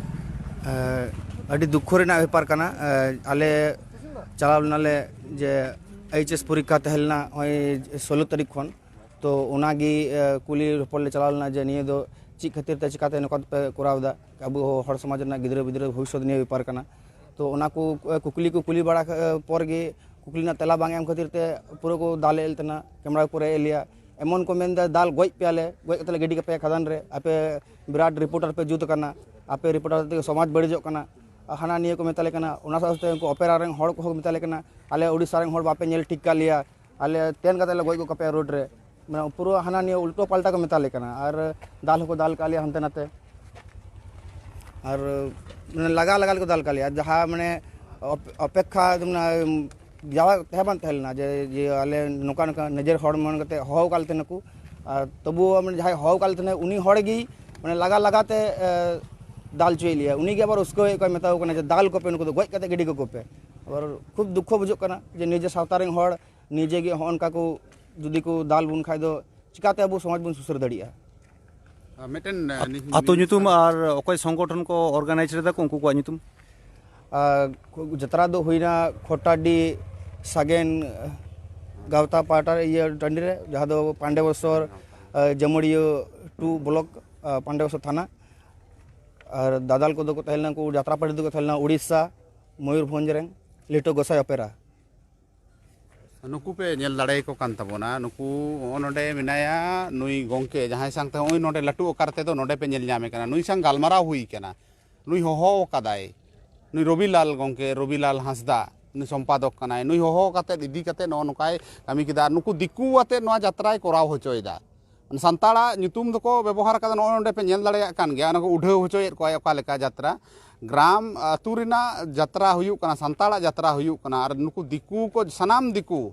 ᱮ, ᱟᱹᱰᱤ ᱫᱩᱠᱠᱷᱚ ᱨᱮᱱᱟᱜ ᱵᱮᱯᱟᱨ ᱠᱟᱱᱟ᱾ ᱮ, ᱟᱞᱮ ᱪᱟᱞᱟᱣ ᱞᱮᱱᱟᱞᱮ ᱡᱮ ᱮᱭᱤᱪ ᱮᱥ ᱯᱚᱨᱤᱠᱠᱷᱟ ᱛᱟᱦᱮᱸ ᱞᱮᱱᱟ ᱱᱚᱜᱼᱚᱭ ᱥᱳᱞᱳ ᱛᱟᱹᱨᱤᱠᱷ ᱠᱷᱚᱱ᱾ ᱛᱚ ᱚᱱᱟᱜᱮ, ᱮ, ᱠᱩᱞᱤ ᱨᱚᱯᱚᱲ ᱞᱮ ᱪᱟᱞᱟᱣ ᱞᱮᱱᱟ ᱡᱮ ᱱᱤᱭᱟᱹ ᱫᱚ ᱪᱮᱫ ᱠᱷᱟᱹᱛᱤᱨ ᱛᱮ, ᱪᱤᱠᱟᱛᱮ ᱱᱚᱝᱠᱟ ᱯᱮ ᱠᱚᱨᱟᱣ ᱮᱫᱟ? ᱟᱵᱚ ᱦᱚᱲ ᱥᱚᱢᱟᱡᱽ ᱨᱮᱱᱟᱜ ᱜᱤᱫᱽᱨᱟᱹ ᱯᱤᱫᱽᱨᱟᱹ ᱵᱷᱚᱵᱤᱥᱥᱚᱛ ᱱᱤᱭᱟᱹ ᱵᱮᱯᱟᱨ ᱠᱟᱱᱟ᱾ ᱛᱚ ᱚᱱᱟ ᱠᱚ, ᱮ, ᱠᱩᱠᱞᱤ ᱠᱚ ᱠᱩᱞᱤ ᱵᱟᱲᱟ, ᱮ, ᱯᱚᱨ ᱜᱮ ᱠᱩᱠᱞᱤ ᱨᱮᱱᱟᱜ ᱛᱮᱞᱟ ᱵᱟᱝ ᱮᱢ ᱠᱷᱟᱹᱛᱤᱨ ᱛᱮ ᱯᱩᱨᱟᱹ ᱠᱚ ᱫᱟᱞ ᱮᱫ ᱞᱮ ᱛᱟᱦᱮᱱᱟ, ᱠᱮᱢᱨᱟ ᱠᱚ ᱨᱮᱡ ᱮᱫ ᱞᱮᱭᱟ᱾ ᱮᱢᱚᱱ ᱠᱚ ᱢᱮᱱᱫᱟ, "ᱫᱟᱞ ᱜᱚᱡ ᱯᱮᱭᱟᱞᱮ, ᱜᱚᱡ ᱠᱟᱛᱮ ᱞᱮ ᱜᱤᱰᱤ ᱠᱟᱯᱮᱭᱟ ᱠᱷᱟᱫᱟᱱ ᱨᱮ, ᱟᱯᱮ ᱵᱤᱨᱟᱴ ᱨᱤᱯᱳᱨᱴᱟᱨ ᱯᱮ ᱡᱩᱛ ᱟᱠᱟᱱᱟ, ᱟᱯᱮ ᱨᱤᱯᱳᱨᱴᱟᱨ ᱛᱮᱜᱮ ᱥᱚᱢᱟᱡᱽ ᱵᱟᱹᱲᱤᱡᱚᱜ ᱠᱟᱱᱟ", ᱦᱟᱱᱟ ᱱᱤᱭᱟᱹ ᱠᱚ ᱢᱮᱛᱟ ᱞᱮ ᱠᱟᱱᱟ᱾ ᱚᱱᱟ ᱥᱟᱶ ᱥᱟᱶᱛᱮ ᱩᱱᱠᱩ ᱚᱯᱮᱨᱟ ᱨᱮᱱ ᱦᱚᱲ ᱠᱚᱦᱚᱸ ᱠᱚ ᱢᱮᱛᱟ ᱞᱮ ᱠᱟᱱᱟ, "ᱟᱞᱮ ᱩᱲᱤᱥᱥᱟ ᱨᱮᱱ ᱦᱚᱲ ᱵᱟᱯᱮ ᱧᱮᱞ ᱴᱷᱤᱠ ᱠᱟᱜ ᱞᱮᱭᱟ, ᱟᱞᱮ ᱛᱮᱱ ᱠᱟᱛᱮ ᱞᱮ ᱜᱚᱡ ᱜᱚᱫ ᱠᱟᱯᱮᱭᱟ ᱨᱳᱰ ᱨᱮ", ᱢᱟᱱᱮ ᱯᱩᱨᱟᱹ ᱦᱟᱱᱟ ᱱᱤᱭᱟᱹ ᱩᱞᱴᱟᱹ ᱯᱟᱞᱴᱟ ᱠᱚ ᱢᱮᱛᱟ ᱞᱮ ᱠᱟᱱᱟ᱾ ᱟᱨ ᱫᱟᱞ ᱦᱚᱸᱠᱚ ᱫᱟᱞ ᱠᱟᱜ ᱞᱮᱭᱟ ᱦᱟᱱᱛᱮ ᱱᱟᱛᱮ᱾ ᱟᱨ ᱢᱟᱱᱮ ᱞᱟᱜᱟ ᱞᱟᱜᱟ ᱞᱮᱠᱚ ᱫᱟᱞ ᱠᱟᱜ ᱞᱮᱭᱟ, ᱡᱟᱦᱟᱸ ᱢᱟᱱᱮ ᱚᱯ-, ᱚᱯᱮᱠᱠᱷᱟ ᱢᱟᱱᱮ ᱡᱟᱣᱟ ᱛᱟᱦᱮᱸ ᱵᱟᱝ ᱛᱟᱦᱮᱸ ᱞᱮᱱᱟ ᱡᱮ, ᱡᱮ ᱟᱞᱮ ᱱᱚᱝᱠᱟ ᱱᱚᱝᱠᱟ ᱱᱤᱡᱮᱨ ᱦᱚᱲ ᱢᱚᱱᱮ ᱠᱟᱛᱮ ᱦᱚᱦᱚ ᱟᱠᱟᱫ ᱞᱮ ᱛᱟᱦᱮᱱᱟᱠᱚ᱾ ᱟᱨ ᱛᱚᱵᱩᱣ ᱢᱟᱱᱮ ᱡᱟᱦᱟᱸᱭ ᱦᱚᱦᱚ ᱟᱠᱟᱫ ᱞᱮ ᱛᱟᱦᱮᱱᱟ ᱩᱱᱤ ᱦᱚᱲ ᱜᱮ ᱢᱟᱱᱮ ᱞᱟᱜᱟ ᱞᱟᱜᱟ ᱛᱮ, ᱮ, ᱫᱟᱞ ᱦᱚᱪᱚᱭᱮᱫ ᱞᱮᱭᱟ᱾ ᱩᱱᱤ ᱜᱮ ᱟᱵᱟᱨ ᱩᱥᱠᱟᱹᱣᱮᱫ ᱠᱚᱣᱟᱭ, ᱢᱮᱛᱟ ᱠᱚ ᱠᱟᱱᱟ ᱡᱮ, "ᱫᱟᱞ ᱠᱚᱯᱮ, ᱱᱩᱠᱩ ᱫᱚ ᱜᱚᱡ ᱠᱟᱛᱮ ᱜᱤᱰᱤ ᱠᱟᱠᱚ ᱯᱮ᱾" ᱟᱵᱟᱨ ᱠᱷᱩᱵ ᱫᱩᱠᱠᱷᱚ ᱵᱩᱡᱷᱟᱹᱜ ᱠᱟᱱᱟ ᱡᱮ ᱱᱤᱡᱮ ᱥᱟᱶᱛᱟ ᱨᱮᱱ ᱦᱚᱲ ᱱᱤᱡᱮ ᱜᱮ ᱦᱚᱸᱜᱼᱚ ᱱᱚᱝᱠᱟ ᱠᱚ ᱡᱩᱫᱤ ᱠᱚ ᱫᱟᱞ ᱵᱚᱱ ᱠᱷᱟᱡ ᱫᱚ ᱪᱤᱠᱟᱛᱮ ᱟᱵᱚ ᱥᱚᱢᱟᱡᱽ ᱵᱚᱱ ᱥᱩᱥᱟᱹᱨ ᱫᱟᱲᱮᱭᱟᱜᱼᱟ? ᱟᱨ ᱢᱤᱫᱴᱮᱱ, ᱟᱹᱛᱩ ᱧᱩᱛᱩᱢ ᱟᱨ ᱚᱠᱚᱭ ᱥᱚᱝᱜᱚᱴᱷᱚᱱ ᱠᱚ organize ᱨᱮᱫᱟ ᱠᱚ, ᱩᱱᱠᱩ ᱠᱚᱣᱟᱜ ᱧᱩᱛᱩᱢ? ᱟᱨ ᱡᱟᱛᱨᱟ ᱫᱚ ᱦᱩᱭᱱᱟ ᱠᱷᱚᱴᱟᱰᱤ ᱥᱟᱜᱮᱱ ᱜᱟᱶᱛᱟ ᱯᱟᱦᱴᱟ ᱤᱭᱟᱹ ᱴᱟᱺᱰᱤ ᱨᱮ, ᱡᱟᱦᱟᱸ ᱫᱚ ᱯᱟᱱᱰᱮᱵᱚᱥᱚᱨ, ᱟᱨ ᱡᱟᱹᱢᱩᱲᱤᱭᱟᱹ ᱴᱩ ᱵᱞᱚᱠ, ᱟᱨ ᱯᱟᱱᱰᱮᱵᱚᱥᱚᱨ ᱛᱷᱟᱱᱟ᱾ ᱟᱨ ᱫᱟᱫᱟᱞ ᱠᱚᱫᱚ ᱠᱚ ᱛᱟᱦᱮᱸ ᱞᱮᱱᱟ, ᱩᱱᱠᱩ ᱡᱟᱛᱨᱟ ᱯᱟᱹᱴᱤ ᱫᱚᱠᱚ ᱛᱟᱦᱮᱸ ᱞᱮᱱᱟ ᱩᱲᱤᱥᱥᱟ, ᱢᱚᱭᱩᱨᱵᱷᱚᱸᱡᱽ ᱨᱮᱱ ᱞᱤᱴᱟᱹ ᱜᱚᱸᱥᱟᱭ ᱚᱯᱮᱨᱟ᱾ ᱱᱩᱠᱩ ᱯᱮ ᱧᱮᱞ ᱫᱟᱲᱮᱭᱟᱠᱚ ᱠᱟᱱ ᱛᱟᱵᱚᱱᱟ᱾ ᱱᱩᱠᱩ ᱱᱚᱜᱼᱚ ᱱᱚᱰᱮ ᱢᱮᱱᱟᱭᱟ ᱱᱩᱭ ᱜᱚᱢᱠᱮ, ᱡᱟᱦᱟᱸᱭ ᱥᱟᱶᱛᱮ ᱱᱚᱜᱼᱚᱭ ᱱᱚᱰᱮ ᱞᱟᱹᱴᱩ ᱟᱠᱟᱨ ᱛᱮᱫᱚ ᱱᱚᱰᱮ ᱯᱮ ᱧᱮᱞ ᱧᱟᱢᱮ ᱠᱟᱱᱟ᱾ ᱱᱩᱭ ᱥᱟᱶ ᱜᱟᱞᱢᱟᱨᱟᱣ ᱦᱩᱭ ᱠᱟᱱᱟ᱾ ᱱᱩᱭ ᱦᱚᱦᱚ ᱟᱠᱟᱫᱟᱭ, ᱱᱩᱭ ᱨᱚᱵᱤᱞᱟᱞ ᱜᱚᱢᱠᱮ, ᱨᱚᱵᱤᱞᱟᱞ ᱦᱟᱸᱥᱫᱟ, ᱱᱩᱭ ᱥᱚᱢᱯᱟᱫᱚᱠ ᱠᱟᱱᱟᱭ᱾ ᱱᱩᱭ ᱦᱚᱦᱚ ᱠᱟᱛᱮᱫ ᱤᱫᱤ ᱠᱟᱛᱮᱫ ᱱᱚᱜᱼᱚ ᱱᱚᱝᱠᱟᱭ ᱠᱟᱹᱢᱤ ᱠᱮᱫᱟ᱾ ᱟᱨ ᱱᱩᱠᱩ ᱫᱤᱠᱩ ᱟᱛᱮᱫ ᱱᱚᱣᱟ ᱡᱟᱛᱨᱟᱭ ᱠᱚᱨᱟᱣ ᱦᱚᱪᱚᱭᱮᱫᱟ᱾ ᱥᱟᱱᱛᱟᱲᱟᱜ ᱧᱩᱛᱩᱢ ᱫᱚᱠᱚ ᱵᱮᱵᱚᱦᱟᱨ ᱠᱟᱫᱟ, ᱱᱚᱜᱼᱚᱭ ᱱᱚᱰᱮ ᱯᱮ ᱧᱮᱞ ᱫᱟᱲᱮᱭᱟᱜ ᱠᱟᱱ ᱜᱮᱭᱟ, ᱚᱱᱟ ᱠᱚ ᱩᱰᱷᱟᱹᱣ ᱦᱚᱪᱚᱭᱮᱫ ᱠᱚᱣᱟ ᱚᱠᱟ ᱞᱮᱠᱟ ᱡᱟᱛᱨᱟ᱾ ᱜᱨᱟᱢ ᱟᱹᱛᱩ ᱨᱮᱱᱟᱜ ᱡᱟᱛᱨᱟ ᱦᱩᱭᱩᱜ ᱠᱟᱱᱟ, ᱥᱟᱱᱛᱟᱲᱟᱜ ᱡᱟᱛᱨᱟ ᱦᱩᱭᱩᱜ ᱠᱟᱱᱟ, ᱟᱨ ᱱᱩᱠᱩ ᱫᱤᱠᱩ ᱠᱚ, ᱥᱟᱱᱟᱢ ᱫᱤᱠᱩ,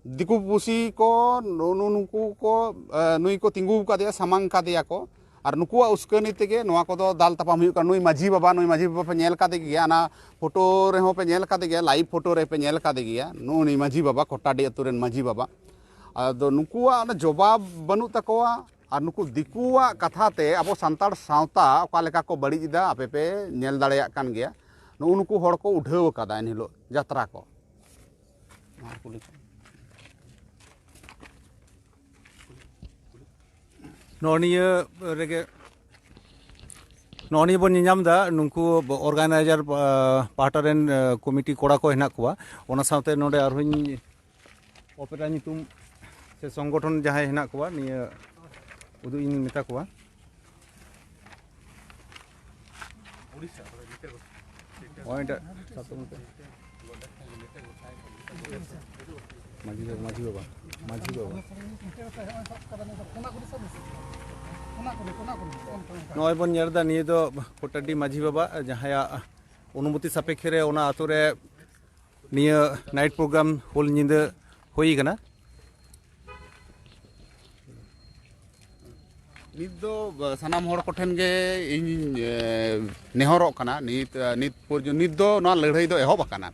ᱫᱤᱠᱩ ᱯᱩᱥᱤ ᱠᱚ, ᱱᱩ-, ᱱᱩ-, ᱱᱩᱠᱩ ᱠᱚ, ᱮ, ᱱᱩᱭ ᱠᱚ ᱛᱤᱸᱜᱩ ᱠᱟᱫᱮᱭᱟ, ᱥᱟᱢᱟᱝ ᱠᱟᱫᱮᱭᱟ ᱠᱚ᱾ ᱟᱨ ᱱᱩᱠᱩᱣᱟᱜ ᱩᱥᱠᱟᱹᱱᱤ ᱛᱮᱜᱮ ᱱᱚᱣᱟ ᱠᱚᱫᱚ ᱫᱟᱞ ᱛᱟᱯᱟᱢ ᱦᱩᱭᱩᱜ ᱠᱟᱱᱟ᱾ ᱱᱩᱭ ᱢᱟᱹᱡᱷᱤ ᱵᱟᱵᱟ, ᱱᱩᱭ ᱢᱟᱹᱡᱷᱤ ᱵᱟᱵᱟ ᱯᱮ ᱧᱮᱞ ᱠᱟᱫᱮ ᱜᱮᱭᱟ, ᱚᱱᱟ ᱯᱷᱳᱴᱳ ᱨᱮᱦᱚᱸ ᱯᱮ ᱧᱮᱞ ᱠᱟᱫᱮ ᱜᱮᱭᱟ, ᱞᱟᱭᱤᱵᱷ ᱯᱷᱳᱴᱳ ᱨᱮ ᱯᱮ ᱧᱮᱞ ᱠᱟᱫᱮ ᱜᱮᱭᱟ, ᱱᱩᱜᱼᱩ ᱱᱩᱭ ᱢᱟᱹᱡᱷᱤ ᱵᱟᱵᱟ, ᱠᱚᱴᱟᱰᱤ ᱟᱹᱛᱩ ᱨᱮᱱ ᱢᱟᱹᱡᱷᱤ ᱵᱟᱵᱟ᱾ ᱟᱫᱚ ᱱᱩᱠᱩᱣᱟᱜ ᱚᱱᱟ ᱡᱚᱵᱟᱵ ᱵᱟᱹᱱᱩᱜ ᱛᱟᱠᱚᱣᱟ᱾ ᱟᱨ ᱱᱩᱠᱩ ᱫᱤᱠᱩᱣᱟᱜ ᱠᱟᱛᱷᱟ ᱛᱮ ᱟᱵᱚ ᱥᱟᱱᱛᱟᱲ ᱥᱟᱶᱛᱟ ᱚᱠᱟ ᱞᱮᱠᱟ ᱠᱚ ᱵᱟᱹᱲᱤᱡ ᱮᱫᱟ, ᱟᱯᱮ ᱯᱮ ᱧᱮᱞ ᱫᱟᱲᱮᱭᱟᱜ ᱠᱟᱱ ᱜᱮᱭᱟ᱾ ᱱᱩᱜᱼᱩ ᱱᱩᱠᱩ ᱦᱚᱲ ᱠᱚ ᱩᱰᱷᱟᱹᱣ ᱟᱠᱟᱫᱟ ᱮᱱᱦᱤᱞᱳᱜ ᱡᱟᱛᱨᱟ ᱠᱚ᱾ ᱱᱚᱜᱼᱚ ᱱᱤᱭᱟᱹ ᱨᱮᱜᱮ, ᱱᱚᱜᱼᱚ ᱱᱤᱭᱟᱹ ᱵᱚᱱ ᱧᱮᱧᱟᱢ ᱮᱫᱟ, ᱱᱩᱠᱩ ᱚᱨᱜᱟᱱᱟᱭᱡᱟᱨ, ᱟ, ᱯᱟᱦᱴᱟ ᱨᱮᱱ, ᱟ, ᱠᱚᱢᱤᱴᱤ ᱠᱚᱲᱟ ᱠᱚ ᱦᱮᱱᱟᱜ ᱠᱚᱣᱟ᱾ ᱚᱱᱟ ᱥᱟᱶᱛᱮ ᱱᱚᱰᱮ ᱟᱨᱦᱚᱸᱧ ᱚᱯᱮᱨᱟ ᱧᱩᱛᱩᱢ ᱥᱮ ᱥᱚᱝᱜᱚᱴᱷᱚᱱ ᱡᱟᱦᱟᱸᱭ ᱦᱮᱱᱟᱜ ᱠᱚᱣᱟ, ᱱᱤᱭᱟᱹ ᱩᱫᱩᱜ ᱤᱧ ᱢᱮᱛᱟ ᱠᱚᱣᱟ᱾ ᱱᱚᱜᱼᱚᱭ ᱮᱴᱟᱜ ᱥᱟᱵ ᱛᱟᱵᱚᱱ ᱯᱮ᱾ ᱢᱟᱹᱡᱷᱤ ᱵᱟᱵᱟ, ᱢᱟᱹᱡᱷᱤ ᱵᱟᱵᱟ, ᱢᱟᱹᱡᱷᱤ ᱵᱟᱵᱟ᱾ ᱱᱚᱜᱼᱚᱭ ᱵᱚᱱ ᱧᱮᱞ ᱮᱫᱟ, ᱱᱤᱭᱟᱹ ᱫᱚ ᱠᱚᱴᱟᱰᱤ ᱢᱟᱹᱡᱷᱤ ᱵᱟᱵᱟ, ᱡᱟᱦᱟᱸᱭᱟᱜ ᱚᱱᱩᱢᱚᱛᱤ ᱥᱟᱯᱮᱠᱷᱮ ᱨᱮ ᱚᱱᱟ ᱟᱛᱳ ᱨᱮ ᱱᱤᱭᱟᱹ ᱱᱟᱭᱤᱴ ᱯᱨᱳᱜᱨᱟᱢ ᱦᱩᱞ ᱧᱤᱫᱟᱹ ᱦᱩᱭ ᱠᱟᱱᱟ᱾ ᱱᱤᱛ ᱫᱚ, ᱟ, ᱥᱟᱱᱟᱢ ᱦᱚᱲ ᱠᱚᱴᱷᱮᱱ ᱜᱮ ᱤᱧ, ᱮ, ᱱᱮᱦᱚᱨᱚᱜ ᱠᱟᱱᱟ, ᱱᱤᱛ, ᱟ, ᱱᱤᱛ ᱯᱚᱨᱡᱚ-, ᱱᱤᱛ ᱫᱚ ᱱᱚᱣᱟ ᱞᱟᱹᱲᱦᱟᱹᱭ ᱫᱚ ᱮᱦᱚᱵ ᱟᱠᱟᱱᱟ᱾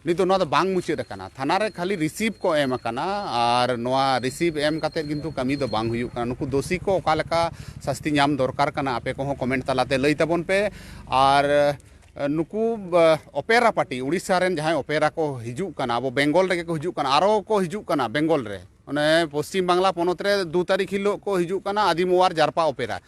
ᱱᱤᱛ ᱫᱚ ᱱᱚᱣᱟ ᱫᱚ ᱵᱟᱝ ᱢᱩᱪᱟᱹᱫ ᱟᱠᱟᱱᱟ᱾ ᱛᱷᱟᱱᱟ ᱨᱮ ᱠᱷᱟᱹᱞᱤ ᱨᱤᱥᱤᱵᱷ ᱠᱚ ᱮᱢ ᱟᱠᱟᱱᱟ, ᱟᱨ ᱱᱚᱣᱟ ᱨᱤᱥᱤᱵᱷ ᱮᱢ ᱠᱟᱛᱮᱫ ᱠᱤᱱᱛᱩ ᱠᱟᱹᱢᱤ ᱫᱚ ᱵᱟᱝ ᱦᱩᱭᱩᱜ ᱠᱟᱱᱟ᱾ ᱱᱩᱠᱩ ᱫᱳᱥᱤ ᱠᱚ ᱚᱠᱟ ᱞᱮᱠᱟ ᱥᱟᱹᱥᱛᱤ ᱧᱟᱢ ᱫᱚᱨᱠᱟᱨ ᱠᱟᱱᱟ, ᱟᱯᱮ ᱠᱚᱦᱚᱸ ᱠᱚᱢᱮᱱᱴ ᱛᱟᱞᱟᱛᱮ ᱞᱟᱹᱭ ᱛᱟᱵᱚᱱ ᱯᱮ᱾ ᱟᱨ, ᱮ, ᱱᱩᱠᱩ, ᱮ, ᱚᱯᱮᱨᱟ ᱯᱟᱨᱴᱤ, ᱩᱲᱤᱥᱥᱟ ᱨᱮᱱ ᱡᱟᱦᱟᱸᱭ ᱚᱯᱮᱨᱟ ᱠᱚ ᱦᱤᱡᱩᱜ ᱠᱟᱱᱟ, ᱟᱵᱚ ᱵᱮᱝᱜᱚᱞ ᱨᱮᱜᱮ ᱠᱚ ᱦᱤᱡᱩᱜ ᱠᱟᱱᱟ, ᱟᱨᱚ ᱠᱚ ᱦᱤᱡᱩᱜ ᱠᱟᱱᱟ ᱵᱮᱝᱜᱚᱞ ᱨᱮ᱾ ᱚᱱᱮ ᱯᱚᱥᱪᱤᱢ ᱵᱟᱝᱞᱟ ᱯᱚᱱᱚᱛ ᱨᱮ ᱫᱩ ᱛᱟᱹᱨᱤᱠᱷ ᱦᱤᱞᱳᱜ ᱠᱚ ᱦᱤᱡᱩᱜ ᱠᱟᱱᱟ ᱟᱹᱫᱤᱢ ᱳᱣᱟᱨ ᱡᱟᱨᱯᱟ ᱚᱯᱮᱨᱟ᱾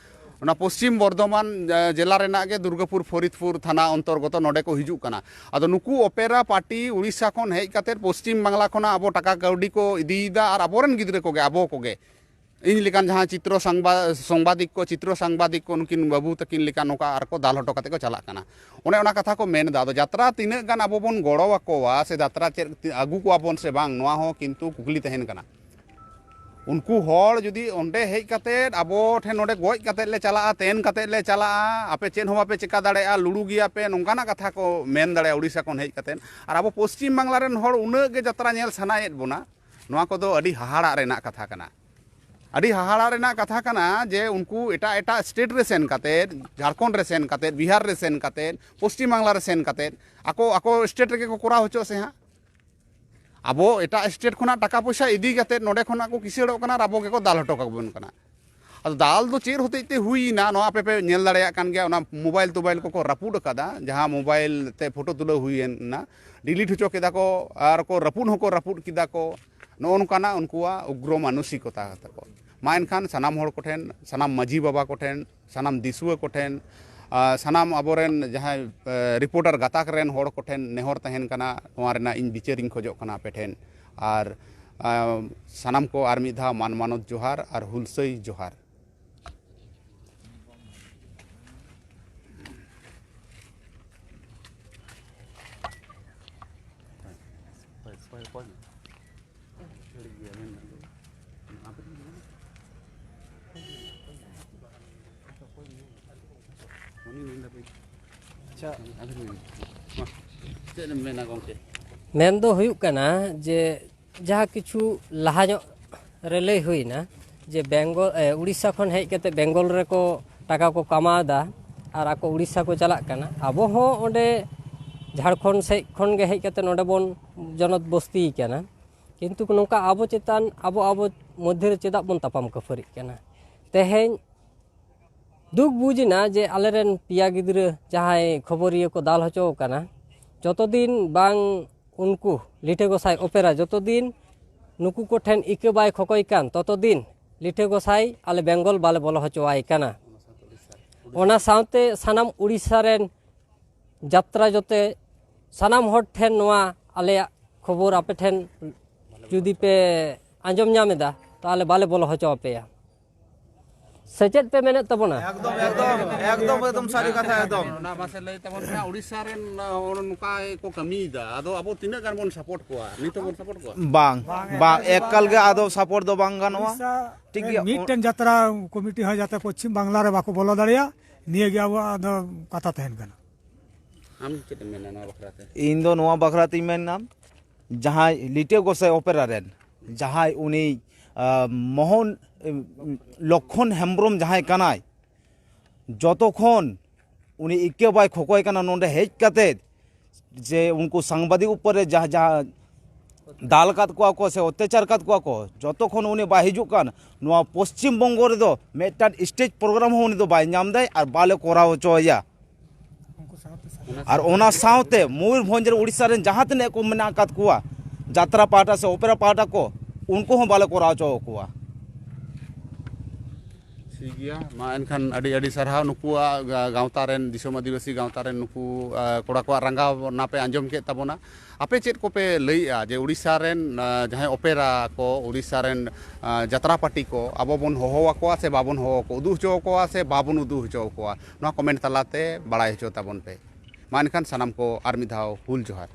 ᱚᱱᱟ ᱯᱚᱥᱪᱤᱢ ᱵᱚᱨᱫᱷᱚᱢᱟᱱ, ᱮ, ᱡᱮᱞᱟ ᱨᱮᱱᱟᱜ ᱜᱮ ᱫᱩᱨᱜᱟᱯᱩᱨ ᱯᱷᱚᱨᱤᱫᱯᱩᱨ ᱛᱷᱟᱱᱟ ᱚᱱᱛᱚᱨᱜᱚᱛᱚ ᱱᱚᱰᱮ ᱠᱚ ᱦᱤᱡᱩᱜ ᱠᱟᱱᱟ᱾ ᱟᱫᱚ ᱱᱩᱠᱩ ᱚᱯᱮᱨᱟ ᱯᱟᱨᱴᱤ ᱩᱲᱤᱥᱥᱟ ᱠᱷᱚᱱ ᱦᱮᱡ ᱠᱟᱛᱮᱫ ᱯᱚᱥᱪᱤᱢ ᱵᱟᱝᱞᱟ ᱠᱷᱚᱱᱟᱜ ᱟᱵᱚ ᱴᱟᱠᱟ ᱠᱟᱹᱣᱰᱤ ᱠᱚ ᱤᱫᱤᱭᱮᱫᱟ, ᱟᱨ ᱟᱵᱚᱨᱮᱱ ᱜᱤᱫᱽᱨᱟᱹ ᱠᱚᱜᱮ, ᱟᱵᱚ ᱠᱚᱜᱮ, ᱤᱧ ᱞᱮᱠᱟᱱ ᱡᱟᱦᱟᱸ ᱪᱤᱛᱨᱚ ᱥᱟᱝᱵᱟ-, ᱥᱚᱝᱵᱟᱫᱤᱠ ᱠᱚ, ᱪᱤᱛᱨᱚ ᱥᱟᱝᱵᱟᱫᱤᱠ ᱠᱚ, ᱱᱩᱠᱤᱱ ᱵᱟᱹᱵᱩ ᱛᱟᱹᱠᱤᱱ ᱞᱮᱠᱟ ᱱᱚᱝᱠᱟ ᱟᱨ ᱠᱚ ᱫᱟᱞ ᱦᱚᱴᱚ ᱠᱟᱛᱮ ᱠᱚ ᱪᱟᱞᱟᱜ ᱠᱟᱱᱟ᱾ ᱚᱱᱮ ᱚᱱᱟ ᱠᱟᱛᱷᱟ ᱠᱚ ᱢᱮᱱ ᱮᱫᱟ᱾ ᱟᱫᱚ ᱡᱟᱛᱨᱟ ᱛᱤᱱᱟᱹᱜ ᱜᱟᱱ ᱟᱵᱚ ᱵᱚᱱ ᱜᱚᱲᱚ ᱟᱠᱚᱣᱟ ᱥᱮ ᱡᱟᱛᱨᱟ ᱪᱮᱫ ᱟᱹᱜᱩ ᱠᱚᱣᱟ ᱵᱚᱱ ᱥᱮ ᱵᱟᱝ, ᱱᱚᱣᱟ ᱦᱚᱸ ᱠᱤᱱᱛᱩ ᱠᱩᱠᱞᱤ ᱛᱟᱦᱮᱱ ᱠᱟᱱᱟ᱾ ᱩᱱᱠᱩ ᱦᱚᱲ ᱡᱩᱫᱤ ᱚᱸᱰᱮ ᱦᱮᱡ ᱠᱟᱛᱮᱫ ᱟᱵᱚ ᱴᱷᱮᱱ ᱱᱚᱰᱮ ᱜᱚᱡ ᱠᱟᱛᱮᱫ ᱞᱮ ᱪᱟᱞᱟᱜᱼᱟ, ᱛᱮᱱ ᱠᱟᱛᱮᱫ ᱞᱮ ᱪᱟᱞᱟᱜᱼᱟ, ᱟᱯᱮ ᱪᱮᱫ ᱦᱚᱸ ᱵᱟᱯᱮ ᱪᱮᱠᱟ ᱫᱟᱲᱮᱭᱟᱜᱼᱟ, ᱞᱩᱲᱩ ᱜᱮᱭᱟᱯᱮ, ᱱᱚᱝᱠᱟᱱᱟᱜ ᱠᱟᱛᱷᱟ ᱠᱚ ᱢᱮᱱ ᱫᱟᱲᱮᱭᱟᱜᱼᱟ ᱩᱲᱤᱥᱥᱟ ᱠᱷᱚᱱ ᱦᱮᱡ ᱠᱟᱛᱮᱫ᱾ ᱟᱨ ᱟᱵᱚ ᱯᱚᱥᱪᱤᱢ ᱵᱟᱝᱞᱟ ᱨᱮᱱ ᱦᱚᱲ ᱩᱱᱟᱹᱜ ᱜᱮ ᱡᱟᱛᱨᱟ ᱧᱮᱞ ᱥᱟᱱᱟᱭᱮᱫ ᱵᱚᱱᱟ, ᱱᱚᱣᱟ ᱠᱚᱫᱚ ᱟᱹᱰᱤ ᱦᱟᱦᱟᱲᱟᱜ ᱨᱮᱱᱟᱜ ᱠᱟᱛᱷᱟ ᱠᱟᱱᱟ᱾ ᱟᱹᱰᱤ ᱦᱟᱦᱟᱲᱟ ᱨᱮᱱᱟᱜ ᱠᱟᱛᱷᱟ ᱠᱟᱱᱟ ᱡᱮ ᱩᱱᱠᱩ ᱮᱴᱟᱜ ᱮᱴᱟᱜ ᱥᱴᱮᱴ ᱨᱮ ᱥᱮᱱ ᱠᱟᱛᱮᱫ, ᱡᱷᱟᱲᱠᱷᱚᱸᱰ ᱨᱮ ᱥᱮᱱ ᱠᱟᱛᱮᱫ, ᱵᱤᱦᱟᱨ ᱨᱮ ᱥᱮᱱ ᱠᱟᱛᱮᱫ, ᱯᱚᱥᱪᱤᱢ ᱵᱟᱝᱞᱟ ᱨᱮ ᱥᱮᱱ ᱠᱟᱛᱮᱫ ᱟᱠᱚ ᱟᱠᱚ ᱥᱴᱮᱴ ᱨᱮᱜᱮ ᱠᱚ ᱠᱚᱨᱟᱣ ᱦᱚᱪᱚ ᱥᱮ ᱦᱟᱸᱜ᱾ ᱟᱵᱚ ᱮᱴᱟᱜ ᱥᱴᱮᱴ ᱠᱷᱚᱱᱟᱜ ᱴᱟᱠᱟ ᱯᱚᱭᱥᱟ ᱤᱫᱤ ᱠᱟᱛᱮᱫ ᱱᱚᱰᱮ ᱠᱷᱚᱱᱟᱜ ᱠᱚ ᱠᱤᱥᱟᱹᱲᱚᱜ ᱠᱟᱱᱟ ᱟᱨ ᱟᱵᱚ ᱜᱮᱠᱚ ᱫᱟᱞ ᱦᱚᱴᱚ ᱠᱟᱵᱚᱱ ᱠᱟᱱᱟ᱾ ᱟᱫᱚ ᱫᱟᱞ ᱫᱚ ᱪᱮᱫ ᱦᱚᱛᱮᱡ ᱛᱮ ᱦᱩᱭ ᱮᱱᱟ, ᱱᱚᱣᱟ ᱟᱯᱮ ᱯᱮ ᱧᱮᱞ ᱫᱟᱲᱮᱭᱟᱜ ᱠᱟᱱ ᱜᱮᱭᱟ, ᱚᱱᱟ ᱢᱳᱵᱟᱭᱤᱞ ᱛᱳᱵᱟᱭᱤᱞ ᱠᱚᱠᱚ ᱨᱟᱹᱯᱩᱫ ᱟᱠᱟᱫᱟ, ᱡᱟᱦᱟᱸ ᱢᱳᱵᱟᱭᱤᱞ ᱛᱮ ᱯᱷᱳᱴᱳ ᱛᱩᱞᱟᱹᱣ ᱦᱩᱭᱮᱱᱟ, ᱰᱤᱞᱤᱴ ᱦᱚᱪᱚ ᱠᱮᱫᱟ ᱠᱚ ᱟᱨ ᱠᱚ ᱨᱟᱹᱯᱩᱫ ᱦᱚᱸᱠᱚ ᱨᱟᱹᱯᱩᱫ ᱠᱮᱫᱟ ᱠᱚ᱾ ᱱᱚᱜᱼᱚ ᱱᱚᱝᱠᱟᱱᱟᱜ ᱩᱱᱠᱩᱣᱟᱜ ᱩᱜᱽᱨᱚ ᱢᱟᱱᱚᱥᱤᱠᱚᱛᱟ ᱛᱟᱠᱚ᱾ ᱢᱟ ᱮᱱᱠᱷᱟᱱ ᱥᱟᱱᱟᱢ ᱦᱚᱲ ᱠᱚᱴᱷᱮᱱ, ᱥᱟᱱᱟᱢ ᱢᱟᱹᱡᱷᱤ ᱵᱟᱵᱟ ᱠᱚᱴᱷᱮᱱ, ᱥᱟᱱᱟᱢ ᱫᱤᱥᱩᱣᱟᱹ ᱠᱚᱴᱷᱮᱱ, ᱟᱨ ᱥᱟᱱᱟᱢ ᱟᱵᱚᱨᱮᱱ ᱡᱟᱦᱟᱸᱭ, ᱮ, ᱨᱤᱯᱳᱨᱴᱟᱨ ᱜᱟᱛᱟᱠ ᱨᱮᱱ ᱦᱚᱲ ᱠᱚᱴᱷᱮᱱ ᱱᱮᱦᱚᱨ ᱛᱟᱦᱮᱱ ᱠᱟᱱᱟ, ᱱᱚᱣᱟ ᱨᱮᱱᱟᱜ ᱤᱧ ᱵᱤᱪᱟᱹᱨᱤᱧ ᱠᱷᱚᱡᱚᱜ ᱠᱟᱱᱟ ᱟᱯᱮ ᱴᱷᱮᱱ᱾ ᱟᱨ, ᱟᱨ ᱥᱟᱱᱟᱢ ᱠᱚ ᱟᱨ ᱢᱤᱫ ᱫᱷᱟᱣ ᱢᱟᱱ ᱢᱟᱱᱚᱛ ᱡᱚᱦᱟᱨ ᱟᱨ ᱦᱩᱞᱥᱟᱹᱭ ᱡᱚᱦᱟᱨ᱾ ᱟᱪᱪᱷᱟ᱾ ᱪᱮᱫ ᱮᱢ ᱢᱮᱱᱟ ᱜᱚᱢᱠᱮ? ᱢᱮᱱ ᱫᱚ ᱦᱩᱭᱩᱜ ᱠᱟᱱᱟ ᱡᱮ ᱡᱟᱦᱟᱸ ᱠᱤᱪᱷᱩ ᱞᱟᱦᱟ ᱧᱚᱜ ᱨᱮ ᱞᱟᱹᱭ ᱦᱩᱭᱱᱟ ᱡᱮ ᱵᱮᱝᱜᱚᱞ, ᱮ, ᱩᱲᱤᱥᱥᱟ ᱠᱷᱚᱱ ᱦᱮᱡ ᱠᱟᱛᱮ ᱵᱮᱝᱜᱚᱞ ᱨᱮᱠᱚ ᱴᱟᱠᱟ ᱠᱚ ᱠᱟᱢᱟᱣ ᱮᱫᱟ ᱟᱨ ᱟᱠᱚ ᱩᱲᱤᱥᱥᱟ ᱠᱚ ᱪᱟᱞᱟᱜ ᱠᱟᱱᱟ᱾ ᱟᱵᱚ ᱦᱚᱸ ᱚᱸᱰᱮ ᱡᱷᱟᱲᱠᱷᱚᱸᱰ ᱥᱮᱫ ᱠᱷᱚᱱ ᱜᱮ ᱦᱮᱡ ᱠᱟᱛᱮ ᱱᱚᱰᱮ ᱵᱚᱱ ᱡᱚᱱᱚᱛ ᱵᱚᱥᱛᱤ ᱠᱟᱱᱟ, ᱠᱤᱱᱛᱩ ᱱᱚᱝᱠᱟ ᱟᱵᱚ ᱪᱮᱛᱟᱱ, ᱟᱵᱚ ᱟᱵᱚ ᱢᱚᱫᱽᱫᱷᱮ ᱨᱮ ᱪᱮᱫᱟᱜ ᱵᱚᱱ ᱛᱟᱯᱟᱢ ᱠᱷᱟᱹᱯᱟᱹᱨᱤᱜ ᱠᱟᱱᱟ? ᱛᱮᱦᱮᱧ ᱫᱩᱠ ᱵᱩᱡᱽ ᱮᱱᱟ ᱡᱮ ᱟᱞᱮᱨᱮᱱ ᱯᱮᱭᱟ ᱜᱤᱫᱽᱨᱟᱹ ᱡᱟᱦᱟᱸᱭ ᱠᱷᱚᱵᱚᱨᱤᱭᱟᱹ ᱠᱚ ᱫᱟᱞ ᱦᱚᱪᱚ ᱟᱠᱟᱱᱟ, ᱡᱚᱛᱚ ᱫᱤᱱ ᱵᱟᱝ ᱩᱱᱠᱩ ᱞᱤᱴᱷᱟᱹ ᱜᱚᱸᱥᱟᱭ ᱚᱯᱮᱨᱟ ᱡᱚᱛᱚ ᱫᱤᱱ ᱱᱩᱠᱩ ᱠᱚᱴᱷᱮᱱ ᱤᱠᱟᱹ ᱵᱟᱭ ᱠᱷᱚᱠᱚᱭ ᱠᱟᱱ, ᱛᱚᱛᱚ ᱫᱤᱱ ᱞᱤᱴᱷᱟᱹ ᱜᱚᱸᱥᱟᱭ ᱟᱞᱮ ᱵᱮᱝᱜᱚᱞ ᱵᱟᱞᱮ ᱵᱚᱞᱚ ᱦᱚᱪᱚᱣᱟᱭ ᱠᱟᱱᱟ᱾ ᱚᱱᱟ ᱥᱟᱶᱛᱮ ᱥᱟᱱᱟᱢ ᱩᱲᱤᱥᱥᱟ ᱨᱮᱱ ᱡᱟᱛᱨᱟ ᱡᱚᱛᱮ ᱥᱟᱱᱟᱢ ᱦᱚᱲ ᱴᱷᱮᱱ ᱱᱚᱣᱟ ᱟᱞᱮᱭᱟᱜ ᱠᱷᱚᱵᱚᱨ ᱟᱯᱮ ᱴᱷᱮᱱ ᱡᱩᱫᱤ ᱯᱮ ᱟᱸᱡᱚᱢ ᱧᱟᱢ ᱮᱫᱟ, ᱛᱟᱦᱚᱞᱮ ᱵᱟᱞᱮ ᱵᱚᱞᱚ ᱦᱚᱪᱚ ᱟᱯᱮᱭᱟ᱾ ᱥᱮ ᱪᱮᱫ ᱯᱮ ᱢᱮᱱᱮᱫ ᱛᱟᱵᱚᱱᱟ? ᱮᱠᱫᱚᱢ, ᱮᱠᱫᱚᱢ, ᱮᱠᱫᱚᱢ, ᱮᱠᱫᱚᱢ ᱥᱟᱹᱨᱤ ᱠᱟᱛᱷᱟ, ᱮᱠᱫᱚᱢ᱾ ᱚᱱᱟ ᱢᱟᱥᱮ ᱞᱟᱹᱭ ᱛᱟᱵᱚᱱ ᱯᱮ, ᱩᱲᱤᱥᱥᱟ ᱨᱮᱱ, ᱚ, ᱱᱚᱝᱠᱟ ᱠᱚ ᱠᱟᱹᱢᱤᱭᱮᱫᱟ, ᱟᱫᱚ ᱟᱵᱚ ᱛᱤᱱᱟᱹᱜ ᱜᱟᱱ ᱵᱚᱱ ᱥᱟᱯᱳᱨᱴ ᱠᱚᱣᱟ? ᱱᱤᱛ ᱦᱚᱸ ᱵᱚᱱ ᱥᱟᱯᱳᱨᱴ ᱠᱚᱣᱟ? ᱵᱟᱝ, ᱵᱟᱝ, ᱵᱟᱝ, ᱮᱠᱟᱞ ᱜᱮ ᱟᱫᱚ ᱥᱟᱯᱳᱨᱴ ᱫᱚ ᱵᱟᱝ ᱜᱟᱱᱚᱜᱼᱟ᱾ ᱩᱲᱤᱥᱥᱟ ᱴᱷᱤᱠ ᱨᱮ ᱜᱮᱭᱟ᱾ ᱢᱤᱫᱴᱮᱱ ᱡᱟᱛᱨᱟ ᱠᱚᱢᱤᱴᱤ ᱦᱚᱸ ᱡᱟᱛᱮ ᱯᱚᱪᱷᱤᱢ ᱵᱟᱝᱞᱟ ᱨᱮ ᱵᱟᱠᱚ ᱵᱚᱞᱚ ᱫᱟᱲᱮᱭᱟᱜ, ᱱᱤᱭᱟᱹ ᱜᱮ ᱟᱵᱚᱣᱟᱜ ᱫᱚ ᱠᱟᱛᱷᱟ ᱛᱟᱦᱮᱱ ᱠᱟᱱᱟ᱾ ᱟᱢ ᱪᱮᱫ ᱮᱢ ᱢᱮᱱᱟ ᱱᱚᱣᱟ ᱵᱟᱠᱷᱨᱟ ᱛᱮ? ᱤᱧ ᱫᱚ ᱱᱚᱣᱟ ᱵᱟᱠᱷᱨᱟ ᱛᱤᱧ ᱢᱮᱱᱟ, ᱡᱟᱦᱟᱸᱭ ᱞᱤᱴᱟᱹ ᱜᱚᱸᱥᱟᱭ ᱚᱯᱮᱨᱟ ᱨᱮᱱ ᱡᱟᱦᱟᱸᱭ ᱩᱱᱤ, ᱟᱸ, ᱢᱳᱦᱚᱱ, ᱩᱢ, ᱞᱚᱠᱷᱚᱱ ᱦᱮᱢᱵᱨᱚᱢ ᱡᱟᱦᱟᱸᱭ ᱠᱟᱱᱟᱭ, ᱡᱚᱛᱚ ᱠᱷᱚᱱ ᱩᱱᱤ ᱤᱠᱟᱹ ᱵᱟᱭ ᱠᱷᱚᱠᱚᱭ ᱠᱟᱱᱟ ᱱᱚᱰᱮ ᱦᱮᱡ ᱠᱟᱛᱮ, ᱡᱮ ᱩᱱᱠᱩ ᱥᱟᱝᱵᱟᱫᱤᱠ ᱩᱯᱚᱨ ᱨᱮ ᱡᱟᱦᱟᱸ, ᱡᱟᱦᱟᱸ ᱫᱟᱞ ᱠᱟᱫ ᱠᱚᱣᱟ ᱠᱚ ᱥᱮ ᱚᱛᱛᱟᱪᱟᱨ ᱠᱟᱫ ᱠᱚᱣᱟ ᱠᱚ, ᱡᱚᱛᱚ ᱠᱷᱚᱱ ᱩᱱᱤ ᱵᱟᱭ ᱦᱤᱡᱩᱜ ᱠᱟᱱ, ᱱᱚᱣᱟ ᱯᱚᱥᱪᱤᱢ ᱵᱚᱝᱜᱚ ᱨᱮᱫᱚ ᱢᱤᱫᱴᱟᱝ stage program ᱦᱚᱸ ᱩᱱᱤ ᱫᱚ ᱵᱟᱭ ᱧᱟᱢ ᱫᱟᱭ ᱟᱨ ᱵᱟᱞᱮ ᱠᱚᱨᱟᱣ ᱦᱚᱪᱚ ᱟᱭᱟ᱾ ᱟᱨ ᱚᱱᱟ ᱥᱟᱶᱛᱮ ᱢᱚᱭᱩᱨᱵᱷᱚᱸᱡᱽ ᱨᱮ ᱩᱲᱤᱥᱥᱟ ᱨᱮᱱ ᱡᱟᱦᱟᱸ ᱛᱤᱱᱟᱹᱜ ᱠᱚ ᱢᱮᱱᱟᱜ ᱟᱠᱟᱫ ᱠᱚᱣᱟ, ᱡᱟᱛᱨᱟ ᱯᱟᱦᱴᱟ ᱥᱮ ᱚᱯᱮᱨᱟ ᱯᱟᱦᱴᱟ ᱠᱚ, ᱩᱱᱠᱩ ᱦᱚᱸ ᱵᱟᱞᱮ ᱠᱚᱨᱟᱣ ᱦᱚᱪᱚ ᱟᱠᱚᱣᱟ᱾ ᱴᱷᱤᱠ ᱜᱮᱭᱟ, ᱢᱟ ᱮᱱᱠᱷᱟᱱ ᱟᱹᱰᱤ ᱟᱹᱰᱤ ᱥᱟᱨᱦᱟᱣ ᱱᱩᱠᱩᱣᱟᱜ ᱜᱟ-, ᱜᱟᱶᱛᱟ ᱨᱮᱱ, ᱫᱤᱥᱚᱢ ᱟᱹᱫᱤᱵᱟᱹᱥᱤ ᱜᱟᱶᱛᱟ ᱨᱮᱱ ᱱᱩᱠᱩ, ᱟ, ᱠᱚᱲᱟ ᱠᱚᱣᱟᱜ ᱨᱟᱸᱜᱟᱣᱱᱟ ᱯᱮ ᱟᱸᱡᱚᱢ ᱠᱮᱫ ᱛᱟᱵᱚᱱᱟ᱾ ᱟᱯᱮ ᱪᱮᱫ ᱠᱚᱯᱮ ᱞᱟᱹᱭᱮᱜᱼᱟ ᱡᱮ ᱩᱲᱤᱥᱥᱟ ᱨᱮᱱ, ᱟ, ᱡᱟᱦᱟᱸᱭ ᱚᱯᱮᱨᱟ ᱠᱚ, ᱩᱲᱤᱥᱥᱟ ᱨᱮᱱ, ᱟ, ᱡᱟᱛᱨᱟ ᱯᱟᱨᱴᱤ ᱠᱚ ᱟᱵᱚ ᱵᱚᱱ ᱦᱚᱦᱚ ᱟᱠᱚᱣᱟ ᱥᱮ ᱵᱟᱵᱚᱱ ᱦᱚᱦᱚ ᱟᱠᱚᱣᱟ, ᱩᱫᱩᱜ ᱦᱚᱪᱚ ᱟᱠᱚᱣᱟ ᱥᱮ ᱵᱟᱵᱚᱱ ᱩᱫᱩᱜ ᱦᱚᱪᱚ ᱟᱠᱚᱣᱟ? ᱱᱚᱣᱟ comment ᱛᱟᱞᱟᱛᱮ ᱵᱟᱲᱟᱭ ᱦᱚᱪᱚ ᱛᱟᱵᱚᱱ ᱯᱮ᱾ ᱢᱟ ᱮᱱᱠᱷᱟᱱ ᱥᱟᱱᱟᱢ ᱠᱚ ᱟᱨ ᱢᱤᱫ ᱫᱷᱟᱣ ᱦᱩᱞ ᱡᱚᱦᱟᱨ᱾